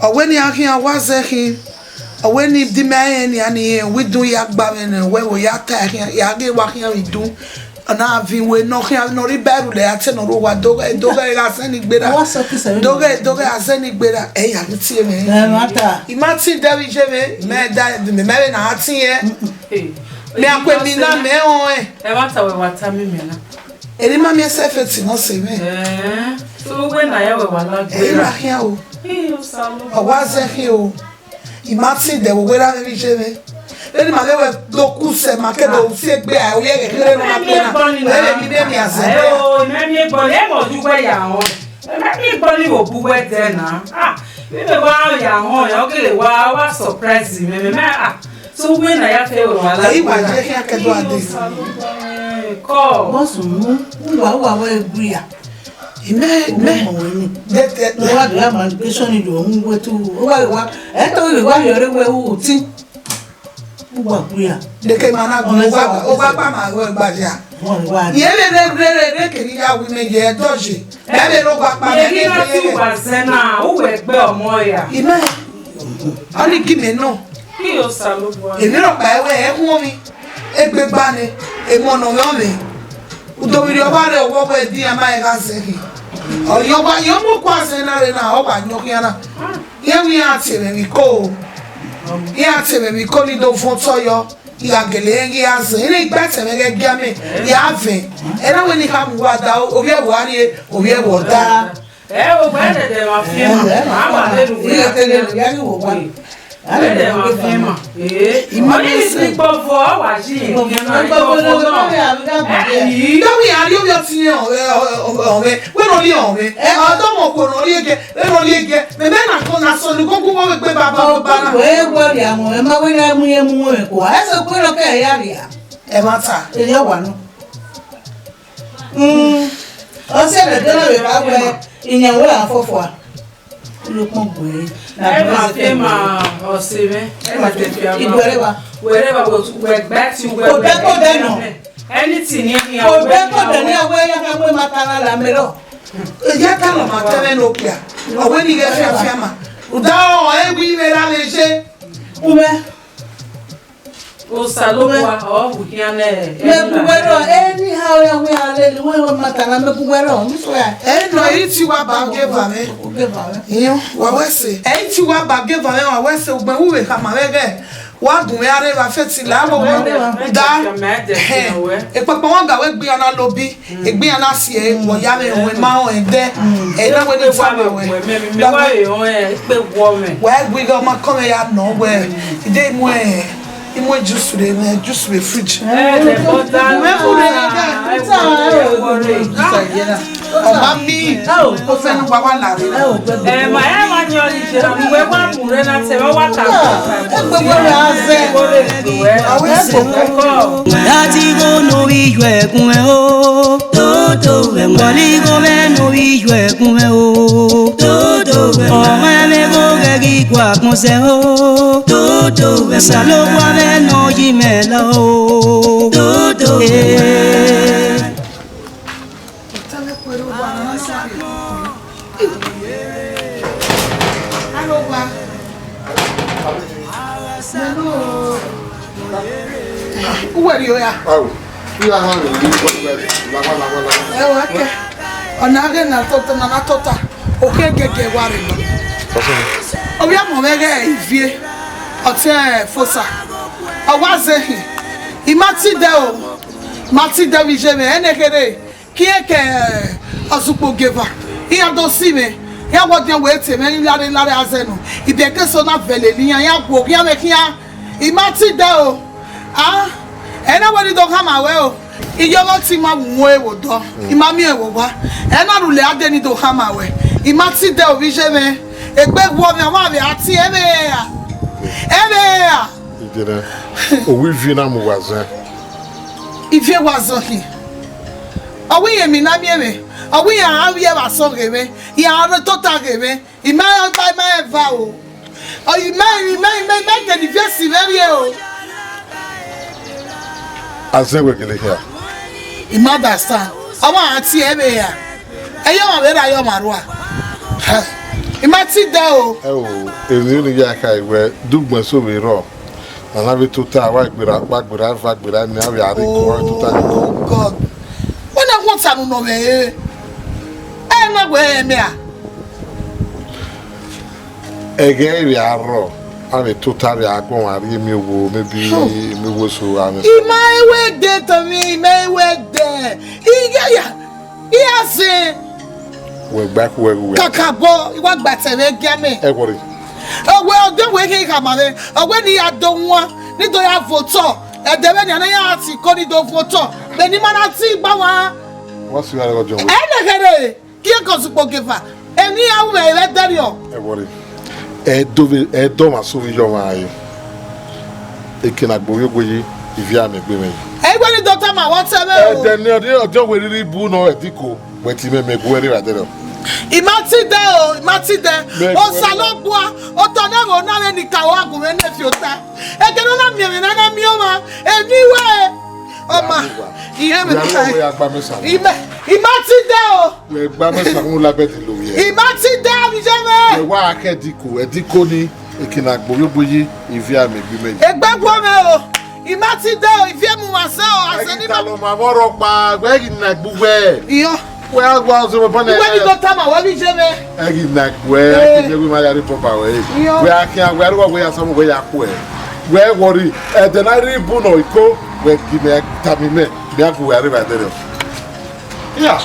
Ọ wẹ ne iran khian wa zẹ khin, ọ wẹ ne idin mẹ rẹn nian ni rẹn, wẹ idun ya gba mwẹ nẹ, wẹ vbe ya ta khian, ya ghe wa khian vbe idun. Ọ na vin we nọ khian, nọ rri Baibul lẹ, a te nọ rre owa, doghe, doghe gha zẹ ni gberra. Wa sọ kisẹ vbe doghe, doghe gha zẹ ni gberra. Ẹ ya ghi tie mwẹ. Ẹ ma ta. I ma te dẹ vbe iye mwẹ, mẹ da, mẹ, mẹ vbe na a tie. Mẹ a kue mi na mẹ họn ẹ. Ẹ ma ta wẹ wa ta mi mẹ na. Eri ma miẹn sẹfeti nọ sẹ mwẹ. Ẹ, so wẹ na ya wẹ wa la Ẹ gberra. Ma khian o. Ẹ, Osanobua. Ọ wa zẹ khian o. I ma te dẹ vbe owa erha mwẹ vbe iye mwẹ. Vbene ima vbe wẹ do ku sẹ ma ke do si egbe a, ovbi ẹghẹ kherhe ne ọ ma kpe na. Ẹ vbe mi vbe miẹn azẹ. Ẹ o, mẹ miẹn bọni, ẹ mọ ju wẹ ya họn. Mẹ miẹn bọni vbe obu wẹ dẹ na. Ah, mẹ mẹ wa ya họn, ọ gele wa, wa surprise mẹ, mẹ, mẹ, ah. So wẹ na ya fẹ wẹ wa la. Ẹ, ima je khian ke do ade. Kọ. Bọsu mu, uwa, uwa wẹ gbe ya. Imẹ, imẹ. Ọmọ wẹ ni. Dẹdẹ. Uwa do ya ma education ni do mu wẹ tu. Uwa, uwa. Ẹ to wẹ wa yọ re wẹ u ti. Uwa gbe ya. Deke ma na gun, uwa, uwa gba ma wẹ gba ya. Uwa, uwa. Ye re re re re re kiri ya wi mẹ ye dọje. Ẹ vbe ro gba kpa mẹ. Ye ni na ti uwa zẹ na, u wẹ gbe ọmọ ya. Imẹ. Ọ ni gi mẹ nọ. Ki Osanobua. Emwi rhọkpa ẹwẹ ẹ huọnmwi, egbegba nẹ, emọ ne ọ mwẹ ọmwẹ. Udomwirri ọvba rre ọwọwọ ẹdẹ iran ma rẹn gha zẹ khin. Ọ yọ ọba, yọ mu oku azẹ na rre na, ọ wa yọ khian na. Iran wẹ iran tie mwẹ vbe iko. Iran tie mwẹ vbe iko ni do vuọn otọ yọ, I gha gele rẹn ghi ra zẹ. Iran igbe ẹtẹn mwẹ ghẹ gia mẹ, ya vẹn. Ẹ na wẹ ne I kha mu uwa da, ovbi ẹvbo a rrie, ovbi ẹvbo ọ da. Ẹ o, wẹ dẹdẹ ma fiẹn ma, a ma de nu wẹ. Iye kele ya ghi wo wa. Wẹ dẹdẹ ma fiẹn ma. Ee, I ma ọni ni ẹsẹ. Ti gbọvọ, ọ wa ji yen, ma gbọvọ nọ. Ẹ yi. Dọmọ iran rrie ovbi ọtẹn ọnrẹn, ọnrẹn, wẹ nọ rrie ọnrẹn. Ẹ, ọdọmọ ko nọ rrie gẹ, wẹ nọ rrie gẹ. Mẹ mẹ na ko na sọ ni gogo wo gbe baba baba na. Wẹ wẹ rria wọn, ẹ ma wẹ na mu ye mu wọn ko. Ẹ sẹ ko nọ kẹ ya rria. Ẹ ma ta. Ẹ ya wa nọ. Mm. Ọ sẹ vbe dọlọ vbe ra wẹ, iyẹn wẹ a fọfua. Lukpọn gbe. Ẹ ma fiẹn ma, ọse mwẹ, ẹ ma te fiẹn ma. Igbe rre wa. Wẹ rre wa, wẹ gba ti wẹ. Ko bẹ ko bẹ nọ. Anything ni ya. Ko bẹ ko bẹ ni, a wẹ ya ka wẹ ma ta la la mẹ rọ. Ya ta la ma tẹ mwẹ ne okpia. Ọ wẹ ni ghẹ fiafia ma. Uda ọ, ẹ wi mwẹ ra vbe je. Umẹ. Osanobua, ọ hu khian nẹ. Mẹ bu wẹ rọ, anyhow ya wẹ a lele, wẹ wẹ ma ta na, mẹ bu wẹ rọ, mi so ya. Ẹ nọ, ẹ i ti wa ba geva mwẹ. Geva mwẹ. Iyo, wa wẹ sẹ. Ẹ i ti wa ba geva mwẹ, wa wẹ sẹ, ugbẹn wu vbe khama mwẹ ghẹ. Wa gun mwẹ arre vbe fẹti la, wo wo da. Ekpakpa wa ga wẹ gbe iran na lobi, egbe iran na si ẹre, wọ ya mwẹ, wẹ ma họn ẹdẹ. Ẹ na wẹ ne ta mwẹ wẹ. Mẹ wa re họn ẹ, ikpe wọ mwẹ. Wa gbe ighe ọma kọ mwẹ ya nọ wẹ. Ide mu ẹ, imu juice re, mwẹ juice re fridge. Ẹ, ẹ, bọta. Mwẹ fu re ga, ta ẹ o. Ọba mi, o fẹ nu wa wa la re. Ẹ, ma ẹ ma yan ije na, wẹ wa mu re na tẹ, wẹ wa ta. Ẹgbẹ wẹ ra zẹ. Awe se. Láti kó norí yọ ẹ̀gún ẹ o. Tótó ẹ̀ wọlé kó fẹ́ norí yọ ẹ̀gún ẹ o. Tótó ẹ̀ ọmọ ẹ mẹ kó kẹ́ kí kó àkúnṣe o. Tótó ẹ̀ sàlókùn abẹ́ nọ yí mẹ́ lọ o. Tótó ẹ̀. Uwẹ rhie oya. Awo, iye aha rẹ, lagha, lagha, lagha. Ẹ wa kẹ. Ọna ghe na tota, na na tota. Okhe gẹgẹ wa rre nọ. Ovbi amọ mwẹ ghẹ Ivie, ọtẹn Fosa. Ọ wa zẹ hin. I ma ti dẹ o. Ma ti dẹ vbe iye mwẹ, ẹnẹ kherhe. Khian ke ọsukpo geva, iran do si mwẹ, iran wẹ ọdiọn wẹ te mwẹ, lare lare azẹ nọ, ibiẹke eso na vẹ lele iran, iran guo khian mwẹ khian, I ma ti dẹ o. A, ẹ na wẹ ne I do khama ruẹ o. Iyọghọ te I ma wu wọn ẹvbo dọ, I ma miẹn ẹvbo owa, ẹ na rhulẹ a de ne I do khama ruẹ, I ma ti dẹ ovbi iye mwẹ, egbe vbuọ mwẹ, ọmwa vbe a tie ẹvbe ra, ẹvbe ra. Iye na, owa Ivie na mu uwa zẹ. Ivie wa zọ khin. Ọ wẹ irẹn emwi ne a miẹn mwẹ, ọ wẹ iran a vbiẹ vbe asọn ghe mwẹ, iran rre tota ghe mwẹ, I ma rẹn ọgba, I ma rẹn eva o. Ọ, I ma, I ma, I ma, I ma gele Ivie si mwẹ rrie o. Azẹ wẹ gele khian. I ma understand. Ọmwa a tie ẹvbe ra. Ẹ i ye ọmwa vbe ra ye ọmwa rua. Hẹ, I ma ti dẹ o. Ẹ o, emwi ne unu ya kha wẹ, de ugbẹn so vbe rrọọ. A na vbe tota, wa gberra ọkpa, gberra eva, gberra eni, a vbe a rre iko, wa vbe tota ye iko. Oh God. Wẹ na wọn ta unu nọ mwẹ re. Ẹ na wẹ ẹmwẹ a. Ẹghẹ vbe arrọọ, a vbe tota vbe agbọn, wa rhie emiọnmwẹ, maybe emiọnmwẹ eso gha mwẹ. I ma i wẹ dẹ tọn mwẹ, I ma i wẹ dẹ. I gha ya, I gha sẹ. Wẹ gba ẹkhu wẹ ghe uwẹ. Kakabọ, I wa gba ẹtẹ vbe gia mẹ. Ẹ wọrẹ. Ọwẹ ọdẹ wẹ khin khama mwẹ, ọwẹ ne I ya do wan, ne I do ya vbe otọ, ẹdẹ vbe nian ne I ya ti ko ne I do vbe otọ, vbe ne I ma na ti gba wan. Wa si gha rẹ ọjọ wẹ. Ẹ nẹ kherhe. Gie gọzẹ ukpo geva, emwi iran ru mwẹ vbe ẹdẹrriọ. Ẹ wọrẹ, ẹ do vbe, ẹ do ọmwa sẹ ovbi iye ọmwa ẹre. Eke ne a gbe ovbi ogue yi, ivia mẹ egbe mwẹ yi. Ẹ i wẹ ne I do tama wẹ ọtẹn mwẹ o. Ẹdẹ ne ọ dia, ọ dia wẹ rhirhi bu nọ ẹdiko, wẹ te imẹ mẹ gu ẹre vbe ẹdẹrriọ. I ma ti dẹ o, I ma ti dẹ. Mẹ gu ẹre. Osanobua, otọ ne ẹvbo na vbe ne I ka ua gu mwẹ ne fi ota. Eke ne ọ na miẹn mwẹ na, na miẹn ọmwa, emwi wẹ. Ọma, ihe mwẹ. Wẹ a rre, wẹ ya gba mẹ sa. I ma, I ma ti dẹ o. Wẹ gba mẹ sa, mu labẹ de lo vbiẹ. I ma ti dẹ, avbe iye mwẹ. Wẹ wa kẹ ẹdiko, ẹdiko ni, eke ne a gbe ovbi ogue yi, ivia mẹ egbe mwẹ yi. Egbe guọ mwẹ o. I ma ti dẹ o, ivie mu mwa sẹ o, asẹ ni ma. Ẹ ghi talọ ma vbe ọrhọkpa, wẹ ghi na egbe uwẹ. Iyọ. Wẹ a gua ọzọ vbe ọbọ nẹ. Wẹ ni do tama wẹ vbe iye mwẹ. Ẹ ghi na egbe uwẹ, ẹ ghi na egbe ma ya rre bọba wẹ. Iyọ. Wẹ a khian, wẹ a rre uwa, wẹ ya sa mu, wẹ ya khuẹ. Wẹ wọrri, ẹdẹ na rhirhi bu nọ iko, wẹ gi mẹ tama imẹ, mẹ a gu wẹ rre vbe ẹdẹrriọ. Iya,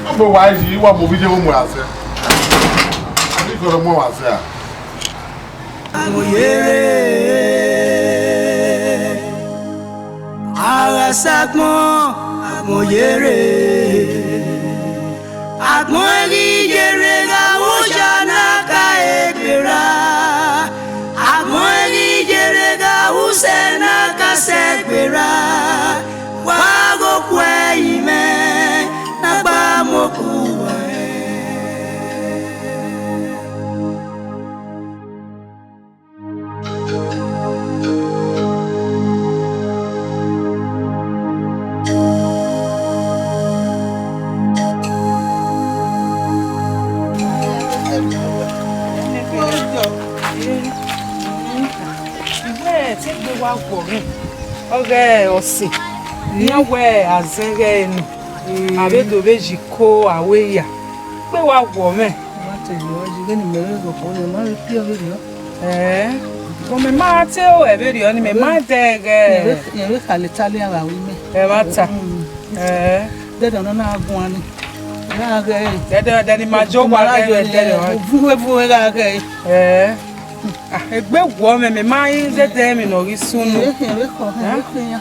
ọ gbe wa yi, wa mu ovbi iye vbe mu azẹ. Ovbi iye vbe mu azẹ a. Agbọn yere, a gha sa agbọn, agbọn yere. Agbọn ghi yere gha vbe oja ne a ka egbe ra. Agbọn ghi yere gha vbe usẹ ne a ka sẹ egbe ra. Wa ghe okhuo ẹre mwẹ, ne a gba mu okhuo uwa rẹn. Iwẹ te gbe wa guọghẹ, ọghe ọse, iran wẹ azẹn ghẹ nọ, a vbe do vbe yi ko aro ehia, gbe wa guọ mwẹ. Wa te yọ, yi vbene imẹ rre ghọghọ nẹ, ma vbe piọ vberriọ. Ẹẹ, mẹ ma te ru ẹre vberriọ ni, mẹ ma dẹghe. Rẹn vbe khale Italia vbe aro imẹ. Ẹmwata. Ẹẹ. Dẹdẹ nọ na guan ni. Ra ghẹ. Dẹdẹ, dẹdẹ ni ma jo wa ghẹ, dẹdẹ. Vu, vu, ra ghẹ. Ẹẹ. Ah, egbe guọ mwẹ, mẹ ma i zẹdẹ emwi ne ọ ghi sunu. Ẹẹ, ẹẹ, ẹẹ, ẹẹ, ẹẹ.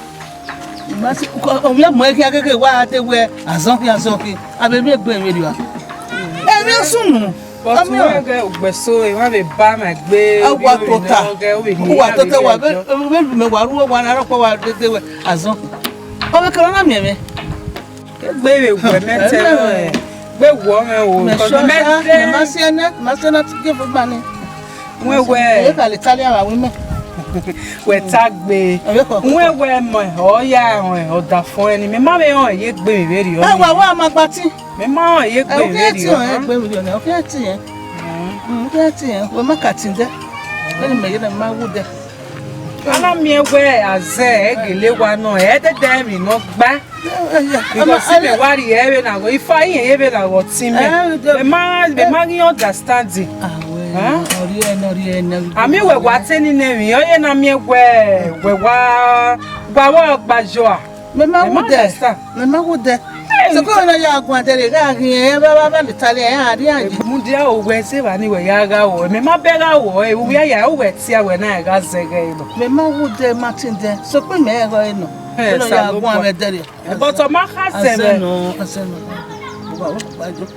Ovbi ọmọ khian keke wa te wẹ azọkhi azọkhi, a vbe miẹn egbe vberriọ a? Emwi sunu. But ọmọ, wẹ ghẹ ugbẹso, emwa vbe ba ma egbe, a wa tota. Uwa tota wa, vbe lu mẹ wa ru wa na rọkpa wa dede wẹ azọkhi. Ọ vbe kẹrẹ na miẹn mwẹ. Egbe vbe wẹ mẹ te rẹ, egbe wọ mwẹ o, mẹ sure mẹ sa, mẹ ma siẹn nẹ, ma siẹn na te gie fo gba nẹ. Wẹ wẹ. Ẹ ka le Italia vbe aro imẹ. Wẹ ta gbe. Wẹ wẹ mẹ ọ ya rẹn ọdafẹn ni, mẹ ma vbe rẹn ye egbe vbe rriọ. Ẹ wa wa ma gba tin. Mẹ ma rẹn ye egbe vbe rriọ. Ẹ, u khian tin, egbe vbe rriọ nẹ, u khian tin. Mm, u khian tin, wẹ ma ka tin dẹ. Vbene mẹ ye na, mẹ ma wu dẹ. A na miẹn wẹ azẹ ẹ gele wa nọ, ẹ dẹdẹ emwi ne ọ gba. Because mẹ wa rhie ẹre vbe na ghọ, ifa irẹn ye vbe na ghọ tin mẹ. Mẹ ma, mẹ ma ghi understand. Ami wẹ wa te ni nẹ emwi, ọ ye na miẹn wẹ, wẹ wa, wa wa gba yọ a. Mẹ ma wu dẹ. Mẹ ma wu dẹ. Sokọ na ya guan dẹ re, gha ghi ẹn, vbe avbe Italia ẹn, a rian yi. Mudia o, wẹ zẹ evba ni wẹ ya gha wọ, mẹ ma bẹ gha wọ, e, u ya ya, o wẹ tia wẹ na gha zẹghẹ nọ. Mẹ ma wu dẹ, ma tin dẹ, sokpan mẹ ẹghọ nọ. Ẹ, no ya guan mẹ dẹ re. But ọ ma kha zẹ vbe. Azẹ nọ, azẹ nọ. Uwa, uwa, uwa, uwa.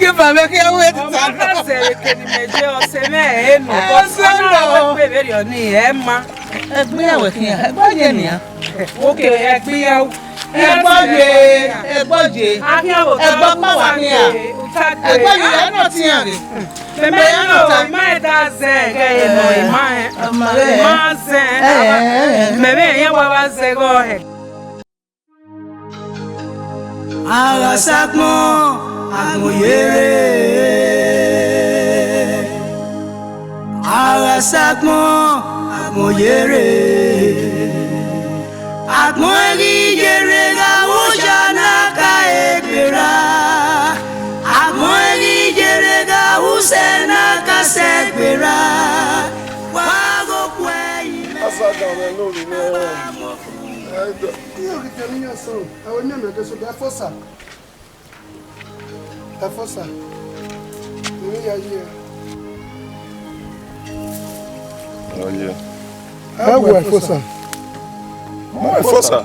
Ke ba mẹ ke we ti. Ọ ma kha zẹ vbe ke ni mẹ je ọse mẹ ẹ nọ. Azẹ nọ. But ọ na wẹ gbe vberriọ ni, ẹ ma. Ẹgbẹyawo khian, ẹgbẹyawo nian. Okay, ẹgbẹyawo. Ẹgbọye, ẹgbọye. Ẹgbọ pa wa khian. Ẹgbọye, ẹ nọ tian ghe. Mẹ ma nọ ta. Ma da zẹ ghe nọ, ma ẹ. Ọmọ rẹ. Ma zẹ. Ẹ, ẹ, ẹ. Mẹ mẹ yẹn wa wa zẹ ghe ọhẹ. A gha sa agbọn, agbọn yere. A gha sa agbọn, agbọn yere. Agbọn ghi yere gha vbe oja ne Iye ogidian ne iran sẹ, ẹ wẹ miẹn mẹ ke sẹ, Ẹfosa. Ẹfosa. Emwi ya yi ẹre. Ọ ye. Ẹ wẹ Ẹfosa. Mọ Ẹfosa.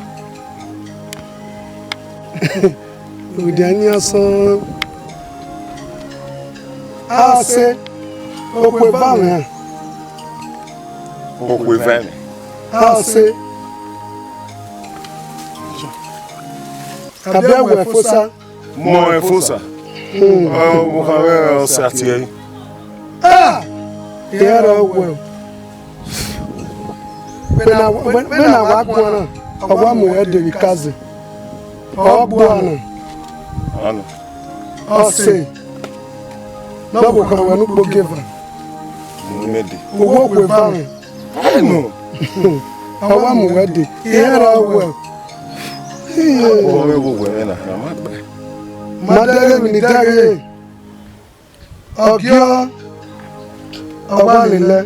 Odia ni a sọn. A sẹ, okhuo eva mwẹ. Okhuo eva mwẹ. A sẹ. Abẹ wẹ Ẹfosa. Mọ Ẹfosa. Hmm. Ọ, mo kha vbe ọse a tie ẹre. Ah! Ẹ rọ wẹ o. Vbene a, vbene a wa guan na, ọ wa mu wẹ de vbe ikaze. Ọ gbuan na. Anu. Ọ sẹ. Ne ọ vbe okhan ruẹ ne ugbo gieva. Mu mẹ de. Owọ okhuo eva mwẹ. Ẹ nọ. Ọ wa mu wẹ de. Ẹ rọ wẹ o. Ọ vbe wo wẹ na, na ma gbe. Ma dẹghe emwi ne I dẹghe. Ọgiọ, ọ wa lele.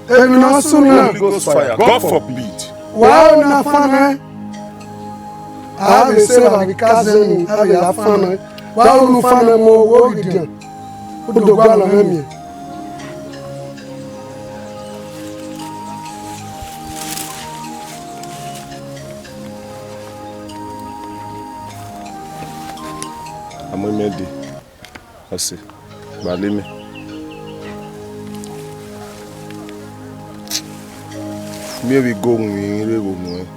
Emwi ne ọ sunu na. Holy Ghost fire, God forbid. Wa ro ne a fan nẹ. A vbe sẹ evba vbe ikaze ni, a vbe ya fan nẹ. Wa ro ne u fan nẹ mu owẹ ogidian. U do gualọ mwẹ miẹn. A mu imẹ dee. Ọse, gbalọ imẹ. Miẹn vbe igo winrin rre vbe unu ẹn.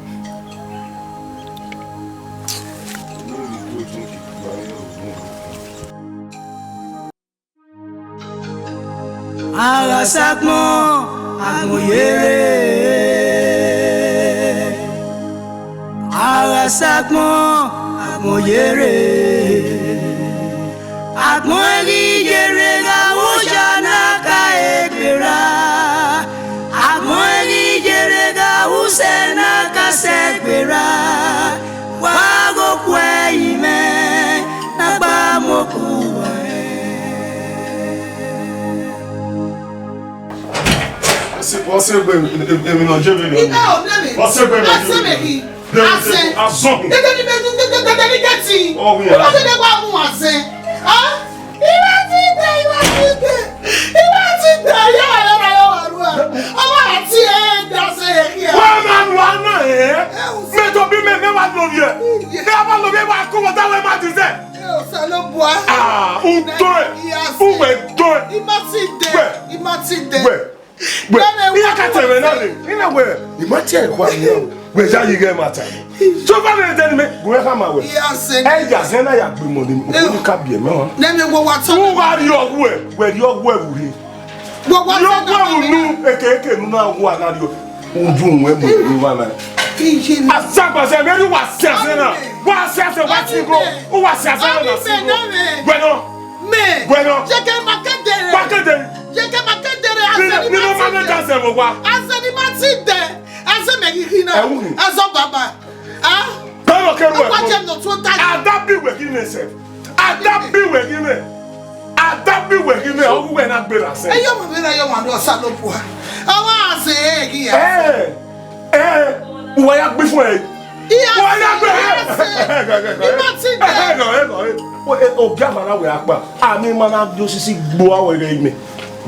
A gha sa agbọn, agbọn ye rre. A gha sa agbọn, agbọn ye rre. Agbọn ghi ye rre gha vbe oya ne a ka egbe ra. Agbọn ghi ye rre gha vbe usẹ ne a ka sẹ egbe ra. Wa ghe okhuo ẹrinmwi ne a gba mu okhuo uwa. Ọ sẹ egbe, emwi ne ọ je vberriọ. Ọ sẹ egbe, emwi ne ọ je vberriọ. Azẹn. Azẹn. Dede ni, dede ni, dede ni gẹti. Ọ win. Ọ ma sẹ ne wa mu azẹn. Ah? I ma ti dẹ, I ma ti dẹ. I ma ti dẹ, ya wa, ya wa, ya wa, ya wa. Ọ ma ti ẹ, da sẹ ye kia. Wa ma nu ana ẹ. Mẹ to bi mẹ, mẹ wa lo ye. Mẹ wa lo ye, wa ko wa da wẹ ma ti sẹ. Ẹ Osanobua. Ah, u do ẹ. Yes. U wẹ do ẹ. I ma ti dẹ. Wẹ. I ma ti dẹ. Wẹ. Wẹ, iran ka tẹn mwẹ na le. Iran wẹ, I ma tie ẹre kua nian. Wẹ ya yi ghẹ ma ta. So far vbe dẹ ni mẹ, gu mwẹ khama wẹ. Ẹ ya zẹ na ya gbe mọ ni, okhuo ni ka biẹ mẹ ọnrẹn. Nẹ mẹ wẹ wa tọ. U gha rrie ọghuẹ, wẹ rrie ọghuẹ vbe urhe. Wẹ wa tọ. Rrie ọghuẹ vbe unu, eke eke ne u na wa na rrie. Udu wẹ mu ni wa na. Azagba zẹ, mẹ rrie wa sẹ azẹ na. Wa sẹ azẹ, wa ti go. U wa sẹ azẹ na na si go. Wẹ nọ. Mẹ. Wẹ nọ. Jẹ kẹ ma kẹdẹrẹ. Wa kẹdẹrẹ. Jẹ kẹ ma kẹdẹrẹ, azẹ ni ma ti dẹ. Azẹ ni ma ti dẹ. Azẹ mẹ ghi khin na. Ẹ wu ni. Azọ baba. Ah? Bẹ́ẹ̀ lọ kẹ́rù ẹ̀ kọ́. Ada bí wẹ̀ kí ni ẹsẹ̀? Ada bí wẹ̀ kí ni? Ada bí wẹ̀ kí ni? Ọwọ́ ẹ̀ náà gbéra sẹ́. Ẹ yọ mọ̀ mi náà yọ mọ̀ àdó Osanobua. Ọwọ́ àzẹ ẹ̀ kí ẹ. Ẹ ẹ wọ́n yá gbé fún ẹ. Wọ́n yá gbé. I ma ti dẹ. Ẹ ẹ ẹ ẹ. Obi amara wẹ̀ akpa. Àmì mana di osisi gbo awẹ̀ rẹ̀ ime.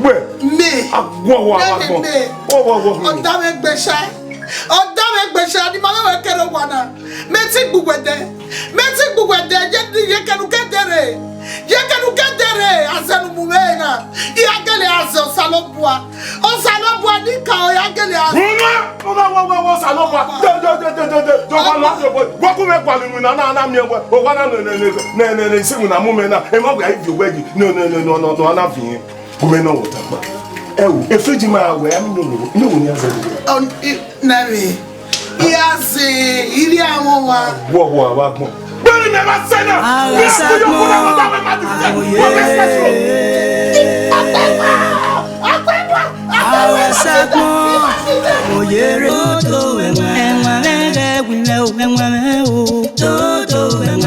Wẹ̀. Me. Agwọ wọ awa gbọn. Wọ wọ wọ. Ọ̀dà mi gbèsè. Ọda mwẹ gbẹshẹ ni ma mwẹ wẹ kẹrẹ owa na. Mẹ te gbe uwẹ dẹ. Mẹ te gbe uwẹ dẹ, ye, ye kẹnu ke dẹrẹ. Ye kẹnu ke dẹrẹ, azẹ ne u mu mwẹ na. I ya gele azẹ Osanobua. Osanobua ni ka, ọ ya gele azẹ. Rhunmwuda, rhunmwuda, wẹ, wẹ, wẹ, Osanobua. De, de, de, de, de, de, de, wa la, de, wa, wa ku mwẹ gualọ iwinna na, na miẹn wẹ. Owa na, ne, ne, isi iwinna mu mwẹ na. Emwa wẹ a i viọ wẹ yi. Ne, ne, ne, ne, ne, ne, a na viọ. Gu mwẹ nọ wẹ ọta kpa. Ẹ o, efriji ma wẹ, a mi nọ wẹ, nọ wẹ ni azẹ wẹ. Ọ, i, na mi. I azẹ, i ri amọ wa. Wọ, wọ, a wa gbọn. Bẹ́ẹ̀ni, mẹ ma sẹ na. Ara sa gbọn, àwọn yẹrẹ. Ara sa gbọn, àwọn yẹrẹ. Ó tó ẹ̀wọ̀n, ẹ̀wọ̀n rẹ̀, ẹ̀wọ̀n rẹ̀, ẹ̀wọ̀n rẹ̀ o.